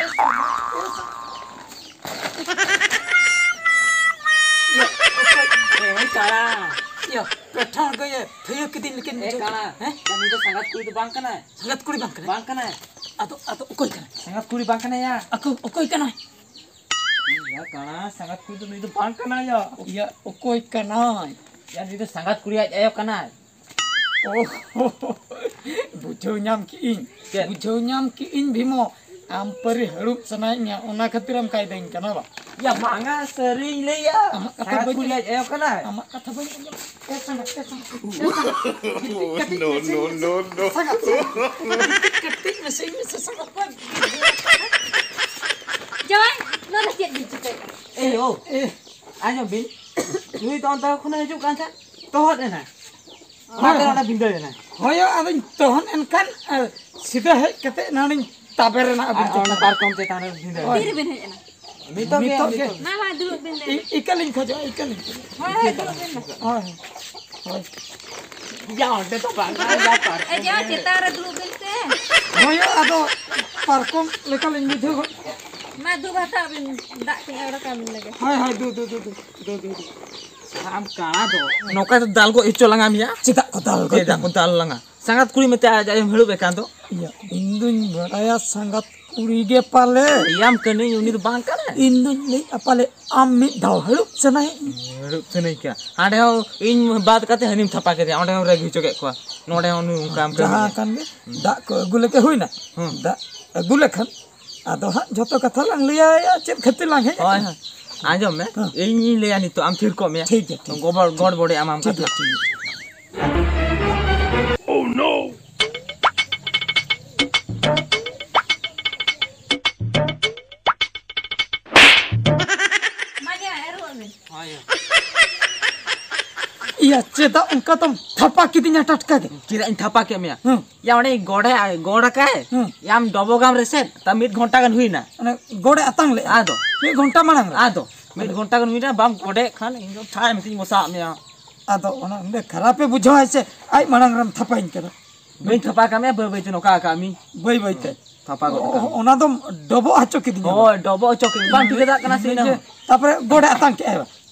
ᱮ ᱥᱟᱸᱜᱟᱛ, ᱮ ᱥᱟᱸᱜᱟᱛ᱾ ᱤᱭᱟᱹ, ᱚᱠᱚᱭ? ᱮ, ᱠᱟᱲᱟ᱾ ᱤᱭᱟᱹ, ᱯᱮᱴᱷᱟᱲ ᱜᱮ ᱤᱭᱟᱹ, ᱛᱷᱟᱹᱭᱟᱹ ᱠᱤᱫᱤᱧ ᱞᱮᱠᱟᱧ ᱮ, ᱵᱩᱡᱷᱟᱹᱣ ᱠᱟᱲᱟ᱾ ᱠᱮᱫᱟ᱾ ᱦᱮᱸ? ᱩᱱᱤ ᱫᱚ ᱥᱟᱸᱜᱟᱛ ᱠᱩᱲᱤ ᱫᱚ ᱵᱟᱝ ᱠᱟᱱᱟᱭ᱾ ᱥᱟᱸᱜᱟᱛ ᱠᱩᱲᱤ ᱵᱟᱝ ᱠᱟᱱᱟᱭ? ᱵᱟᱝ ᱠᱟᱱᱟᱭ᱾ ᱟᱫᱚ, ᱟᱫᱚ ᱚᱠᱚᱭ ᱠᱟᱱᱟᱭ? ᱥᱟᱸᱜᱟᱛ ᱠᱩᱲᱤ ᱵᱟᱝ ᱠᱟᱱᱟᱭ ᱭᱟ᱾ ᱟᱠᱚ ᱚᱠᱚᱭ ᱠᱟᱱᱟᱭ? ᱤᱭᱟᱹ, ᱠᱟᱲᱟ, ᱥᱟᱸᱜᱟᱛ ᱠᱩᱲᱤ ᱫᱚ ᱱᱩᱭ ᱫᱚ ᱵᱟᱝ ᱠᱟᱱᱟᱭ ᱭᱟ᱾ ᱤᱭᱟᱹ, ᱚᱠᱚᱭ ᱠᱟᱱᱟᱭ? ᱭᱟ, ᱱᱩᱭ ᱫᱚ ᱥᱟᱸᱜᱟᱛ ᱠᱩᱲᱤ ᱟᱡ ᱟᱭᱳ ᱠᱟᱱᱟᱭ᱾ ᱳ, ᱵᱩᱡᱷᱟᱹᱣ ᱧᱟᱢ ᱠᱮᱜ ᱟᱹᱧ᱾ ᱪᱮᱫ? ᱵᱩᱡᱷᱟᱹᱣ ᱧᱟᱢ ᱠᱮᱜ ᱟᱹᱧ ᱵᱷᱤᱢᱚ, ᱟᱢ ᱯᱟᱹᱨᱤ ᱦᱟᱹᱲᱩᱵ ᱥᱟᱱᱟᱭᱮᱫ ᱢᱮᱭᱟ, ᱚᱱᱟ ᱠᱷᱟᱹᱛᱤᱨ ᱮᱢ ᱠᱟᱭᱫᱟᱹᱧ ᱠᱟᱱᱟ ᱵᱟ? ᱭᱟ, ᱵᱟᱝᱟ, ᱥᱟᱹᱨᱤᱧ ᱞᱟᱹᱭᱟ᱾ ᱟᱢᱟᱜ ᱠᱟᱛᱷᱟ ᱥᱟᱸᱜᱟᱛ ᱵᱟᱹᱧ ᱠᱩᱲᱤ ᱟᱸᱡᱚᱢ᱾ ᱟᱡ ᱟᱭᱳ ᱠᱟᱱᱟᱭ᱾ ᱟᱢᱟᱜ ᱠᱟᱛᱷᱟ ᱵᱟᱹᱧ ᱟᱸᱡᱚᱢ᱾ ᱮ ᱥᱟᱸᱜᱟᱛ, ᱮ ᱥᱟᱸᱜᱟᱛ, ᱮ ᱥᱟᱸᱜᱟᱛ᱾ ᱜᱤᱛᱤᱡ ᱠᱟᱹᱴᱤᱡ No, ᱢᱮᱥᱮ no, ᱤᱧ ᱢᱮᱥᱮ᱾ No, no. ᱥᱟᱸᱜᱟᱛ, ᱥᱟᱸᱜᱟᱛ᱾ ᱜᱤᱛᱤᱡ ᱠᱟᱹᱴᱤᱡ ᱢᱮᱥᱮ ᱤᱧ ᱢᱮᱥᱮ ᱥᱟᱸᱜᱟᱛ᱾ ᱡᱟᱶᱟᱭ, ᱱᱚᱣᱟ ᱫᱚ ᱪᱮᱫ ᱵᱤᱱ ᱪᱤᱠᱟᱹᱭᱮᱫ ᱠᱟᱱᱟ? ᱮ ᱭᱳ, ᱮ᱾ ᱟᱸᱡᱚᱢ ᱵᱤᱱ᱾ ᱱᱩᱭ ᱫᱚ ᱚᱱᱛᱮ ᱠᱷᱚᱱᱮ ᱦᱤᱡᱩᱜ ᱠᱟᱱ ᱛᱟᱦᱮᱸᱫ, ᱛᱚᱦᱚᱫ ᱮᱱᱟ᱾ ᱦᱳᱭ, ᱚᱱᱟᱛᱮ ᱦᱳᱭ᱾ ᱱᱚᱰᱮ ᱵᱷᱤᱸᱫᱟᱹᱲ ᱮᱱᱟ᱾ ᱦᱳᱭ, ᱟᱫᱚᱧ ᱛᱚᱦᱚᱫ ᱮᱱ ᱠᱷᱟᱱ, ᱟᱨ ᱥᱤᱫᱷᱟᱹ ᱦᱮᱡ ᱠᱟᱛᱮ ᱱᱚᱰᱮᱧ ᱛᱟᱵᱮᱨ ᱮᱱᱟ ᱟᱹᱵᱤᱱ ᱟᱨ ᱚᱱᱟ ᱪᱮᱛᱟᱱ ᱨᱮ᱾ ᱯᱟᱨᱠᱚᱢ ᱪᱮᱛᱟᱱ ᱨᱮ ᱵᱷᱤᱸᱫᱟᱹᱲ ᱦᱳᱭ᱾ ᱮᱱᱟ᱾ ᱛᱤᱨᱮᱵᱤᱱ ᱦᱮᱡ ᱮᱱᱟ? ᱱᱤᱛᱚᱜ ᱜᱮ, ᱱᱤᱛᱚᱜ ᱜᱮ᱾ ᱱᱤᱛᱚᱜ᱾ ᱢᱟ, ᱢᱟ, ᱫᱩᱲᱩᱵ ᱵᱤᱱ ᱞᱟᱹᱭ ᱤ-, ᱵᱤᱱ᱾ ᱤᱠᱟᱹᱞᱤᱧ ᱠᱷᱚᱡᱚᱜᱼᱟ, ᱤᱠᱟᱹᱞᱤᱧ ᱠᱷᱚᱡᱚᱜᱼᱟ᱾ ᱦᱳᱭ, ᱦᱳᱭ, ᱤᱠᱟᱹ ᱫᱩᱲᱩᱵ ᱵᱤᱱ ᱢᱟ᱾ ᱦᱳᱭ, ᱦᱳᱭ᱾ ᱭᱟ, ᱚᱸᱰᱮ ᱫᱚ ᱵᱟᱝ, ᱭᱟ, ᱯᱟᱨᱠᱚᱢ ᱮ, ᱡᱟ ᱨᱮ᱾ ᱪᱮᱛᱟᱱ ᱨᱮ ᱫᱩᱲᱩᱵ ᱵᱤᱱ ᱥᱮ᱾ ᱦᱳᱭ, ᱟᱫᱚ ᱯᱟᱨᱠᱚᱢ ᱞᱮᱠᱟᱞᱤᱧ ᱵᱩᱡᱷᱟᱹᱣ ᱜᱚᱫ᱾ ᱢᱟ, ᱫᱩ ᱵᱷᱟᱛᱟ ᱵᱤᱱ, ᱫᱟᱜ ᱠᱚᱧ ᱚᱰᱚᱠ ᱟᱵᱤᱱ ᱞᱮᱜᱮ᱾ ᱦᱳᱭ, ᱦᱳᱭ, ᱫᱩ, ᱫᱩ, ᱫᱩ᱾ ᱟᱢ ᱠᱟᱬᱟ ᱫᱚ᱾ ᱱᱚᱝᱠᱟ ᱫᱚ ᱫᱟᱞ ᱜᱚᱡ ᱦᱚᱪᱚ ᱞᱟᱝᱟ ᱢᱮᱭᱟ᱾ ᱪᱮᱫᱟᱜ ᱠᱚ ᱫᱟᱞ ᱜᱚᱡ ᱪᱮᱫᱟᱜ ᱠᱚ ᱢᱮᱭᱟ? ᱫᱟᱞ ᱞᱟᱝᱟ? ᱥᱟᱸᱜᱟᱛ ᱠᱩᱲᱤ ᱢᱮᱛᱟᱭ ᱟᱡ ᱮᱢ ᱦᱟᱹᱲᱩᱵ ᱮ ᱠᱟᱱ ᱫᱚ᱾ ᱤᱭᱟᱹ, ᱤᱧ ᱫᱩᱧ ᱵᱟᱲᱟᱭᱟ ᱥᱟᱸᱜᱟᱛ ᱠᱩᱲᱤ ᱜᱮ ᱯᱟᱞᱮ᱾ ᱞᱟᱹᱭᱟᱢ ᱠᱟᱹᱱᱟᱹᱧ, ᱩᱱᱤ ᱫᱚ ᱵᱟᱝ ᱠᱟᱱᱟᱭ᱾ ᱤᱧ ᱫᱩᱧ ᱞᱟᱹᱭᱮᱫᱼᱟ ᱯᱟᱞᱮ ᱟᱢ ᱢᱤᱫ ᱫᱷᱟᱣ ᱦᱟᱹᱲᱩᱵ ᱥᱟᱱᱟᱭᱮᱫ ᱢᱮᱭᱟ᱾ ᱦᱟᱹᱲᱩᱵ ᱥᱟᱱᱟᱧ ᱠᱟᱱᱟ᱾ ᱦᱟᱸᱰᱮ ᱦᱚᱸ ᱤᱧ ᱵᱟᱫ ᱠᱟᱛᱮ ᱦᱟᱹᱱᱤᱢ ᱛᱷᱟᱯᱟ ᱠᱮᱫᱮᱭᱟ, ᱚᱸᱰᱮ ᱦᱚᱸ ᱨᱟᱹᱜᱤ ᱦᱚᱪᱚ ᱠᱮᱫ ᱠᱚᱣᱟ᱾ ᱱᱚᱸᱰᱮ ᱦᱚᱸ ᱩᱱᱤ ᱚᱱᱠᱟᱢ ᱡᱟᱦᱟᱸ ᱠᱟᱹᱢᱤᱭᱟ᱾ ᱠᱟᱱ ᱜᱮ, ᱦᱩᱸ᱾ ᱫᱟᱜ ᱠᱚ ᱟᱹᱜᱩ ᱞᱮᱠᱟ ᱦᱩᱭᱱᱟ᱾ ᱦᱩᱸ᱾ ᱫᱟᱜ ᱟᱹᱜᱩ ᱞᱮᱠᱷᱟᱱ ᱟᱫᱚ ᱦᱟᱸᱜ ᱡᱷᱚᱛᱚ ᱠᱟᱛᱷᱟ ᱞᱟᱝ ᱞᱟᱹᱭᱟ, ᱪᱮᱫ ᱠᱷᱟᱹᱛᱤᱨ ᱞᱟᱝ ᱦᱮᱡ ᱦᱳᱭ, ᱟᱠᱟᱱᱟ᱾ ᱦᱳᱭ᱾ ᱟᱸᱡᱚᱢ ᱢᱮ, ᱦᱮᱸ᱾ ᱤᱧᱤᱧ ᱞᱟᱹᱭᱟ ᱱᱤᱛᱚᱜ, ᱟᱢ ᱛᱷᱤᱨ ᱠᱚᱜ ᱢᱮ᱾ ᱴᱷᱤᱠ ᱜᱮᱭᱟ, ᱴᱷᱤᱠ ᱜᱮᱭᱟ᱾ ᱜᱚᱵᱚᱲ, ᱜᱚᱲᱵᱚᱲᱮ ᱟᱢᱟᱢ ᱴᱷᱤᱠ ᱠᱟᱛᱷᱟ᱾ ᱜᱮᱭᱟ, ᱴᱷᱤᱠ ᱜᱮᱭᱟ᱾ ᱢᱟ ᱧᱟ, ᱮᱨᱚᱜ ᱢᱮ᱾ ᱦᱳᱭ, ᱦᱳᱭ᱾ ᱤᱭᱟ, ᱪᱮᱫᱟᱜ ᱚᱱᱠᱟ ᱫᱚᱢ ᱛᱷᱟᱯᱟ ᱠᱤᱫᱤᱧᱟ ᱴᱟᱴᱠᱟ ᱜᱮ? ᱪᱮᱫᱟᱜ ᱤᱧ ᱛᱷᱟᱯᱟ ᱠᱮᱫ ᱢᱮᱭᱟ? ᱦᱮᱸ᱾ ᱭᱟ, ᱚᱸᱰᱮ ᱜᱚᱰᱮ, ᱜᱚᱰ ᱟᱠᱟᱭ᱾ ᱦᱮᱸ᱾ ᱭᱟᱢ ᱰᱚᱵᱚᱜᱟᱢ ᱨᱮᱥᱮ, ᱛᱟ ᱢᱤᱫ ᱜᱷᱚᱱᱴᱟ ᱜᱟᱱ ᱦᱩᱭᱱᱟ᱾ ᱚᱱᱮ ᱜᱚᱰᱮ ᱟᱛᱟᱝ ᱞᱮᱫᱼᱟ? ᱟᱫᱚ? ᱢᱤᱫ ᱜᱷᱚᱱᱴᱟ ᱢᱟᱲᱟᱝ ᱨᱮ? ᱟᱫᱚ? ᱢᱤᱫ ᱜᱷᱚᱱᱴᱟ ᱜᱟᱱ ᱦᱩᱭᱱᱟ, ᱵᱟᱢ ᱜᱚᱰᱮᱜ ᱠᱷᱟᱱ ᱤᱧ ᱫᱚ ᱴᱷᱟᱭ ᱢᱮᱛᱤᱧ ᱢᱚᱥᱟᱜ ᱢᱮᱭᱟ᱾ ᱟᱫᱚ ᱚᱱᱟ ᱚᱸᱰᱮ ᱠᱷᱟᱨᱟᱯᱮ ᱵᱩᱡᱷᱟᱹᱣᱟ ᱥᱮ ᱟᱡ ᱢᱟᱲᱟᱝ ᱨᱮᱢ ᱛᱷᱟᱯᱟᱧ ᱠᱟᱱᱟ? ᱵᱟᱹᱧ ᱛᱷᱟᱯᱟ ᱠᱟᱜ ᱢᱮᱭᱟ, ᱵᱟᱹᱭ ᱵᱟᱹᱭ ᱛᱮ ᱱᱚᱝᱠᱟ ᱟᱠᱟᱫ ᱢᱤᱧ᱾ ᱵᱟᱹᱭ ᱵᱟᱹᱭ ᱛᱮ᱾ ᱛᱷᱟᱯᱟ ᱜᱚᱫ ᱚ-, ᱠᱟᱜ ᱚ-, ᱢᱤᱧ᱾ ᱚᱱᱟ ᱫᱚᱢ ᱰᱚᱵᱚᱜ ᱦᱚᱪᱚ ᱠᱤᱫᱤᱧᱟ᱾ ᱦᱳᱭ, ᱰᱚᱵᱚᱜ ᱦᱚᱪᱚ ᱠᱤᱫᱤᱧ᱾ ᱵᱟᱢ ᱴᱷᱤᱠᱟᱹ ᱫᱟᱲᱮᱭᱟᱜ ᱠᱟᱱᱟ ᱥᱮ ᱤᱱᱟᱹ ᱤᱭᱟᱹ, ᱦᱚᱸ᱾ ᱛᱟᱯᱚᱨᱮ ᱜᱚᱰᱮ ᱟᱛᱟᱝ ᱠᱮᱜᱼᱟᱭ ᱵᱟ?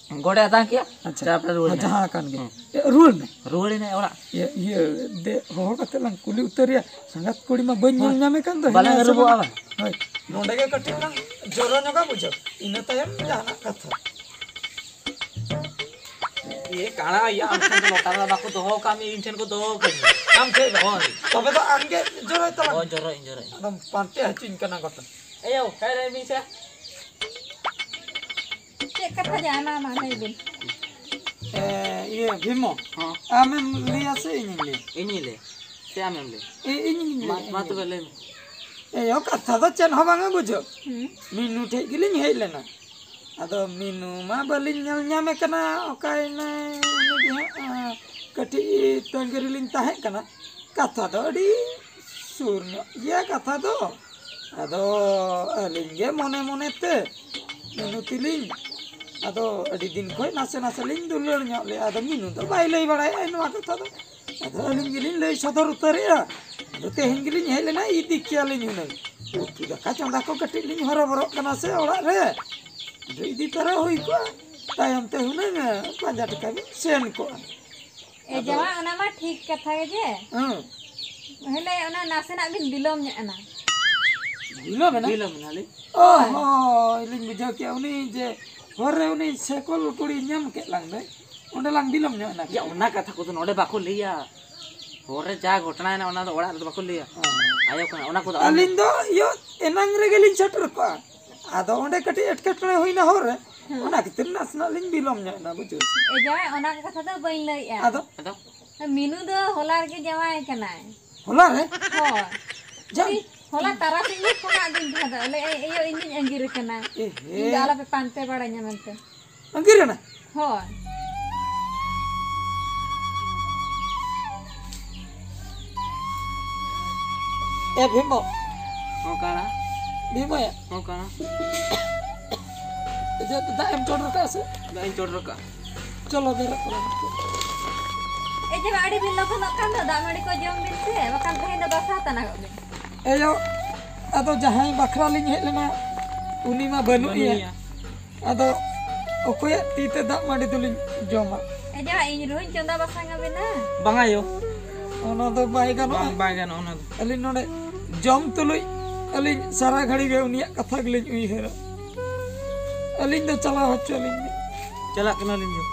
ᱜᱚᱰᱮ ᱟᱛᱟᱝ ᱠᱮᱜᱼᱟ? ᱟᱪᱪᱷᱟ᱾ ᱛᱟᱯᱚᱨᱮ ᱨᱩᱣᱟᱹᱲ ᱦᱮᱸ, ᱮᱱᱟᱭ᱾ ᱡᱟᱦᱟᱸ ᱟᱠᱟᱱ ᱜᱮ᱾ ᱦᱮᱸ᱾ ᱮ, ᱨᱩᱣᱟᱹᱲ ᱮᱱᱟᱭ᱾ ᱨᱩᱣᱟᱹᱲ ᱮᱱᱟᱭ ᱚᱲᱟᱜ᱾ ᱤᱭᱟᱹ, ᱤᱭᱟᱹ, ᱫᱮ, ᱦᱚᱦᱚ ᱠᱟᱛᱮ ᱞᱟᱝ ᱠᱩᱞᱤ ᱩᱛᱟᱹᱨᱮᱭᱟ᱾ ᱥᱟᱸᱜᱟᱛ ᱠᱩᱲᱤ ᱢᱟ ᱵᱟᱹᱧ ᱧᱮᱞ ᱦᱳᱭ᱾ ᱧᱟᱢᱮ ᱠᱟᱱ ᱫᱚ, ᱵᱟᱞᱟᱝ ᱦᱮᱱᱟᱭᱟ ᱥᱮ ᱟᱹᱨᱩᱵᱚᱜᱼᱟ ᱵᱟᱝ? ᱵᱟᱝ? ᱦᱳᱭ᱾ ᱱᱚᱸᱰᱮ ᱜᱮ ᱠᱟᱹᱴᱤᱡ ᱞᱟᱝ ᱡᱚᱨᱚ ᱧᱚᱜᱟ ᱵᱩᱡᱷᱟᱹᱣ᱾ ᱤᱱᱟᱹ ᱛᱟᱭᱚᱢ ᱡᱟᱦᱟᱱᱟᱜ ᱠᱟᱛᱷᱟ᱾ ᱤᱭᱟᱹ ᱠᱟᱬᱟ, ᱤᱭᱟᱹ ᱟᱢ ᱴᱷᱮᱱ ᱫᱚ ᱞᱚᱴᱟ ᱨᱮ ᱵᱟᱠᱚ ᱫᱚᱦᱚ ᱟᱠᱟᱫ ᱢᱮᱭᱟ, ᱤᱧ ᱴᱷᱮᱱ ᱠᱚ ᱫᱚᱦᱚ ᱟᱠᱟᱫ ᱢᱮᱭᱟ᱾ ᱟᱢ ᱴᱷᱮᱱ ᱫᱚ? ᱦᱳᱭ᱾ ᱛᱚᱵᱮ ᱫᱚ ᱟᱢ ᱜᱮ ᱡᱚᱨᱚᱭ ᱛᱟᱞᱟᱝ ᱦᱳᱭ, ᱢᱮ᱾ ᱡᱚᱨᱚ, ᱤᱧ ᱡᱚᱨᱚᱭ᱾ ᱟᱫᱚᱢ ᱯᱟᱱᱛᱮ ᱦᱚᱪᱚᱧ ᱠᱟᱱᱟ ᱜᱚᱴᱟ᱾ ᱮ ᱭᱳ, ᱦᱮᱡ ᱞᱮᱱ ᱵᱤᱱ ᱥᱮ᱾ ᱪᱮᱫ ᱠᱟᱛᱷᱟ ᱡᱮ ᱟᱭᱢᱟ ᱟᱭᱢᱟ ᱞᱟᱹᱭ ᱵᱤᱱ᱾ ᱮ, ᱤᱭᱟᱹ, ᱵᱷᱤᱢᱚ, ᱦᱚᱸ᱾ ᱟᱢᱮᱢ ᱞᱟᱹᱭᱟ ᱥᱮ ᱤᱧᱤᱧ ᱞᱟᱹᱭᱟ? ᱤᱧᱤᱧ ᱞᱟᱹᱭᱟ᱾ ᱥᱮ ᱟᱢᱮᱢ ᱞᱟᱹᱭᱟ? ᱮ, ᱤᱧᱤᱧ ᱢᱟ, ᱞᱟᱹᱭᱟ, ᱢᱟ ᱤᱧᱤᱧ ᱛᱚᱵᱮ ᱞᱟᱹᱭᱟ᱾ ᱞᱟᱹᱭ ᱢᱮ᱾ ᱮ ᱭᱳ, ᱠᱟᱛᱷᱟ ᱫᱚ ᱪᱮᱫ ᱦᱚᱸ ᱵᱟᱝ ᱮ ᱵᱩᱡᱷᱟᱹᱣ᱾ ᱦᱩᱸ᱾ ᱢᱤᱱᱩ ᱴᱷᱮᱡ ᱜᱮᱞᱤᱧ ᱦᱮᱡ ᱞᱮᱱᱟ᱾ ᱟᱫᱚ ᱢᱤᱱᱩ ᱢᱟ ᱵᱟᱹᱞᱤᱧ ᱧᱮᱞ ᱧᱟᱢᱮ ᱠᱟᱱᱟ, ᱚᱠᱟᱭᱮᱱᱟᱭ ᱩᱱᱤ ᱜᱮ ᱦᱟᱸᱜ, ᱟ, ᱠᱟᱹᱴᱤᱡ ᱛᱟᱺᱜᱤ ᱨᱮᱞᱤᱧ ᱛᱟᱦᱮᱸ ᱠᱟᱱᱟ᱾ ᱠᱟᱛᱷᱟ ᱫᱚ ᱟᱹᱰᱤ ᱥᱩᱨ ᱧᱚᱜ ᱜᱮᱭᱟ ᱠᱟᱛᱷᱟ ᱫᱚ᱾ ᱟᱫᱚ ᱟᱹᱞᱤᱧ ᱜᱮ ᱢᱚᱱᱮ ᱢᱚᱱᱮ ᱛᱮ ᱢᱤᱱᱩ ᱛᱤᱞᱤᱧ, ᱟᱫᱚ ᱟᱹᱰᱤ ᱫᱤᱱ ᱠᱷᱚᱱ ᱱᱟᱥᱮ ᱱᱟᱥᱮ ᱞᱤᱧ ᱫᱩᱞᱟᱹᱲ ᱧᱚᱜ ᱞᱮᱫᱼᱟ᱾ ᱟᱫᱚ ᱢᱤᱱᱩ ᱫᱚ ᱵᱟᱭ ᱞᱟᱹᱭ ᱵᱟᱲᱟᱭᱮᱫᱼᱟ ᱱᱚᱣᱟ ᱠᱟᱛᱷᱟ ᱫᱚ᱾ ᱟᱫᱚ ᱟᱹᱞᱤᱧ ᱜᱮᱞᱤᱧ ᱞᱟᱹᱭ ᱥᱚᱫᱚᱨ ᱩᱛᱟᱹᱨᱮᱜᱼᱟ᱾ ᱟᱫᱚ ᱛᱮᱦᱮᱧ ᱜᱮᱞᱤᱧ ᱦᱮᱡ ᱞᱮᱱᱟ, ᱤᱫᱤ ᱠᱮᱭᱟᱞᱤᱧ ᱦᱩᱱᱟᱹᱝ᱾ ᱩᱛᱩ ᱫᱟᱠᱟ ᱪᱚᱸᱫᱟ ᱠᱚ ᱠᱟᱹᱴᱤᱡ ᱞᱤᱧ ᱦᱚᱨᱚᱵᱚᱨᱚᱜ ᱠᱟᱱᱟ ᱥᱮ ᱚᱲᱟᱜ ᱨᱮ᱾ ᱟᱫᱚ ᱤᱫᱤ ᱛᱟᱨᱟ ᱦᱩᱭ ᱠᱚᱜᱼᱟ, ᱛᱟᱭᱚᱢ ᱛᱮ ᱦᱩᱱᱟᱹᱝ ᱯᱟᱸᱡᱟ ᱴᱷᱤᱠᱟ ᱵᱤᱱ ᱥᱮᱱ ᱠᱚᱜᱼᱟ᱾ ᱮ ᱟᱫᱚ ᱡᱟᱶᱟᱭ, ᱚᱱᱟ ᱢᱟ ᱴᱷᱤᱠ ᱠᱟᱛᱷᱟ ᱜᱮ ᱡᱮ᱾ ᱦᱮᱸ᱾ ᱦᱮᱞᱮ, ᱚᱱᱟ ᱱᱟᱥᱮᱱᱟᱜ ᱵᱤᱱ ᱵᱤᱞᱚᱢ ᱧᱚᱜ ᱮᱱᱟ᱾ ᱵᱤᱞᱚᱢ ᱮᱱᱟ? ᱵᱤᱞᱚᱢ ᱮᱱᱟᱞᱤᱧ᱾ ᱚ ᱦᱳᱭ, ᱞᱤᱧ ᱵᱩᱡᱷᱟᱹᱣ ᱠᱮᱜᱼᱟ᱾ ᱩᱱᱤ ᱡᱮ ᱦᱚᱨ ᱨᱮ ᱩᱱᱤ ᱥᱮᱠᱚᱞ ᱩᱴᱩᱲᱤ ᱧᱟᱢ ᱠᱮᱫ ᱞᱟᱝ ᱫᱚᱭ, ᱚᱸᱰᱮ ᱞᱟᱝ ᱵᱤᱞᱚᱢ ᱧᱚᱜ ᱮᱱᱟ᱾ ᱭᱟ, ᱚᱱᱟ ᱠᱟᱛᱷᱟ ᱠᱚᱫᱚ ᱱᱚᱰᱮ ᱵᱟᱠᱚ ᱞᱟᱹᱭᱟ᱾ ᱦᱚᱨ ᱨᱮ ᱡᱟ ᱜᱷᱚᱴᱚᱱᱟᱭᱮᱱᱟ, ᱚᱱᱟ ᱫᱚ ᱚᱲᱟᱜ ᱨᱮᱫᱚ ᱵᱟᱠᱚ ᱞᱟᱹᱭᱟ᱾ ᱚ᱾ ᱟᱭᱳ ᱠᱟᱱᱟ, ᱚᱱᱟ ᱠᱚᱫᱚ ᱟᱹᱞᱤᱧ ᱫᱚ ᱤᱭᱟᱹ ᱮᱱᱟᱝ ᱨᱮᱜᱮ ᱞᱤᱧ ᱥᱮᱴᱮᱨ ᱠᱚᱜᱼᱟ᱾ ᱟᱫᱚ ᱚᱸᱰᱮ ᱠᱟᱹᱴᱤᱡ ᱮᱴᱠᱮᱴᱚᱬᱮ ᱦᱩᱭᱱᱟ ᱦᱚᱨ ᱨᱮ, ᱚᱱᱟ ᱠᱷᱟᱹᱛᱤᱨ ᱱᱟᱥᱮᱱᱟᱜ ᱞᱤᱧ ᱵᱤᱞᱚᱢ ᱧᱚᱜ ᱮᱱᱟ, ᱵᱩᱡᱷᱟᱹᱣ ᱥᱮ᱾ ᱮ ᱡᱟᱶᱟᱭ, ᱚᱱᱟ ᱠᱟᱛᱷᱟ ᱫᱚ ᱵᱟᱹᱧ ᱞᱟᱹᱭᱮᱜᱼᱟ᱾ ᱟᱫᱚ? ᱟᱫᱚ? ᱢᱤᱱᱩ ᱫᱚ ᱦᱚᱞᱟ ᱨᱮᱜᱮ ᱡᱟᱶᱟᱭ ᱠᱟᱱᱟᱭ᱾ ᱦᱚᱞᱟ ᱨᱮ? ᱦᱳᱭ᱾ ᱡᱟ- ᱩᱱᱤ ᱦᱚᱞᱟ ᱛᱟᱨᱟᱥᱤᱧ ᱜᱮ ᱯᱷᱳᱱ ᱟᱫᱤᱧ ᱛᱟᱦᱮᱸ ᱫᱚ, ᱞᱟᱹᱭ ᱟᱭ, "ᱮᱭᱳ, ᱤᱧ ᱫᱩᱧ ᱟᱸᱜᱤᱨ ᱟᱠᱟᱱᱟ᱾ ᱮᱦᱮ᱾ ᱤᱧ ᱫᱚ ᱟᱞᱚᱯᱮ ᱯᱟᱱᱛᱮ ᱵᱟᱲᱟᱧᱟ" ᱢᱮᱱᱛᱮ᱾ ᱟᱸᱜᱤᱨ ᱮᱱᱟ? ᱦᱳᱭ᱾ ᱮ ᱵᱷᱤᱢᱚ᱾ ᱦᱚᱸ ᱠᱟᱱᱟ᱾ ᱵᱷᱤᱢᱚᱭᱟ᱾ ᱦᱚᱸ ᱠᱟᱱᱟ᱾ ᱡᱮ ᱫᱟᱜ ᱮᱢ ᱪᱚᱰᱚᱨ ᱠᱟᱜᱼᱟ ᱥᱮ? ᱫᱟᱜ ᱤᱧ ᱪᱚᱰᱚᱨ ᱠᱟᱜᱼᱟ᱾ ᱪᱚᱞᱚ ᱵᱮᱨᱮᱫ ᱛᱟᱵᱚᱱ ᱯᱮ᱾ ᱮ ᱡᱮ ᱟᱹᱰᱤ ᱵᱤᱱ ᱞᱚᱜᱚᱱᱚᱜ ᱠᱟᱱ ᱫᱚ, ᱫᱟᱜ ᱢᱟᱹᱰᱤ ᱠᱚ ᱡᱚᱢ ᱵᱤᱱ ᱥᱮ, ᱵᱟᱠᱷᱟᱱ ᱛᱮᱦᱮᱧ ᱫᱚ ᱵᱟᱥᱟ ᱛᱟᱱᱟᱜᱚᱜ ᱵᱤᱱ᱾ ᱮᱭᱳ, ᱟᱫᱚ ᱡᱟᱦᱟᱸᱭ ᱵᱟᱠᱷᱨᱟ ᱞᱤᱧ ᱦᱮᱡ ᱞᱮᱱᱟ, ᱩᱱᱤ ᱢᱟ ᱵᱟᱹᱱᱩᱜ ᱮᱭᱟ᱾ ᱵᱟᱹᱱᱩᱜ ᱮᱭᱟ᱾ ᱟᱫᱚ ᱚᱠᱚᱭᱟᱜ ᱛᱤ ᱛᱮ ᱫᱟᱜ ᱢᱟᱹᱰᱤ ᱫᱚᱞᱤᱧ ᱡᱚᱢᱟ? ᱮ ᱡᱟᱶᱟᱭ, ᱤᱧ ᱨᱩᱦᱩᱧ ᱪᱚᱸᱫᱟ ᱵᱟᱥᱟᱝ ᱟᱵᱮᱱᱟ᱾ ᱵᱟᱝ ᱟᱭᱳ᱾ ᱚᱱᱟ ᱫᱚ ᱵᱟᱭ ᱜᱟᱱᱚᱜᱼᱟ᱾ ᱵᱟᱝ, ᱵᱟᱭ ᱜᱟᱱᱚᱜᱼᱟ ᱚᱱᱟ ᱫᱚ᱾ ᱟᱹᱞᱤᱧ ᱱᱚᱰᱮ ᱡᱚᱢ ᱛᱩᱞᱩᱡ ᱟᱹᱞᱤᱧ ᱥᱟᱨᱟ ᱜᱷᱟᱹᱲᱤ ᱜᱮ ᱩᱱᱤᱭᱟᱜ ᱠᱟᱛᱷᱟ ᱜᱮᱞᱤᱧ ᱩᱭᱦᱟᱹᱨᱟ᱾ ᱟᱹᱞᱤᱧ ᱫᱚ ᱪᱟᱞᱟᱣ ᱦᱚᱪᱚ ᱟᱹᱞᱤᱧ ᱵᱤᱱ᱾ ᱪᱟᱞᱟᱜ ᱠᱟᱱᱟᱞᱤᱧ ᱡᱚᱢ᱾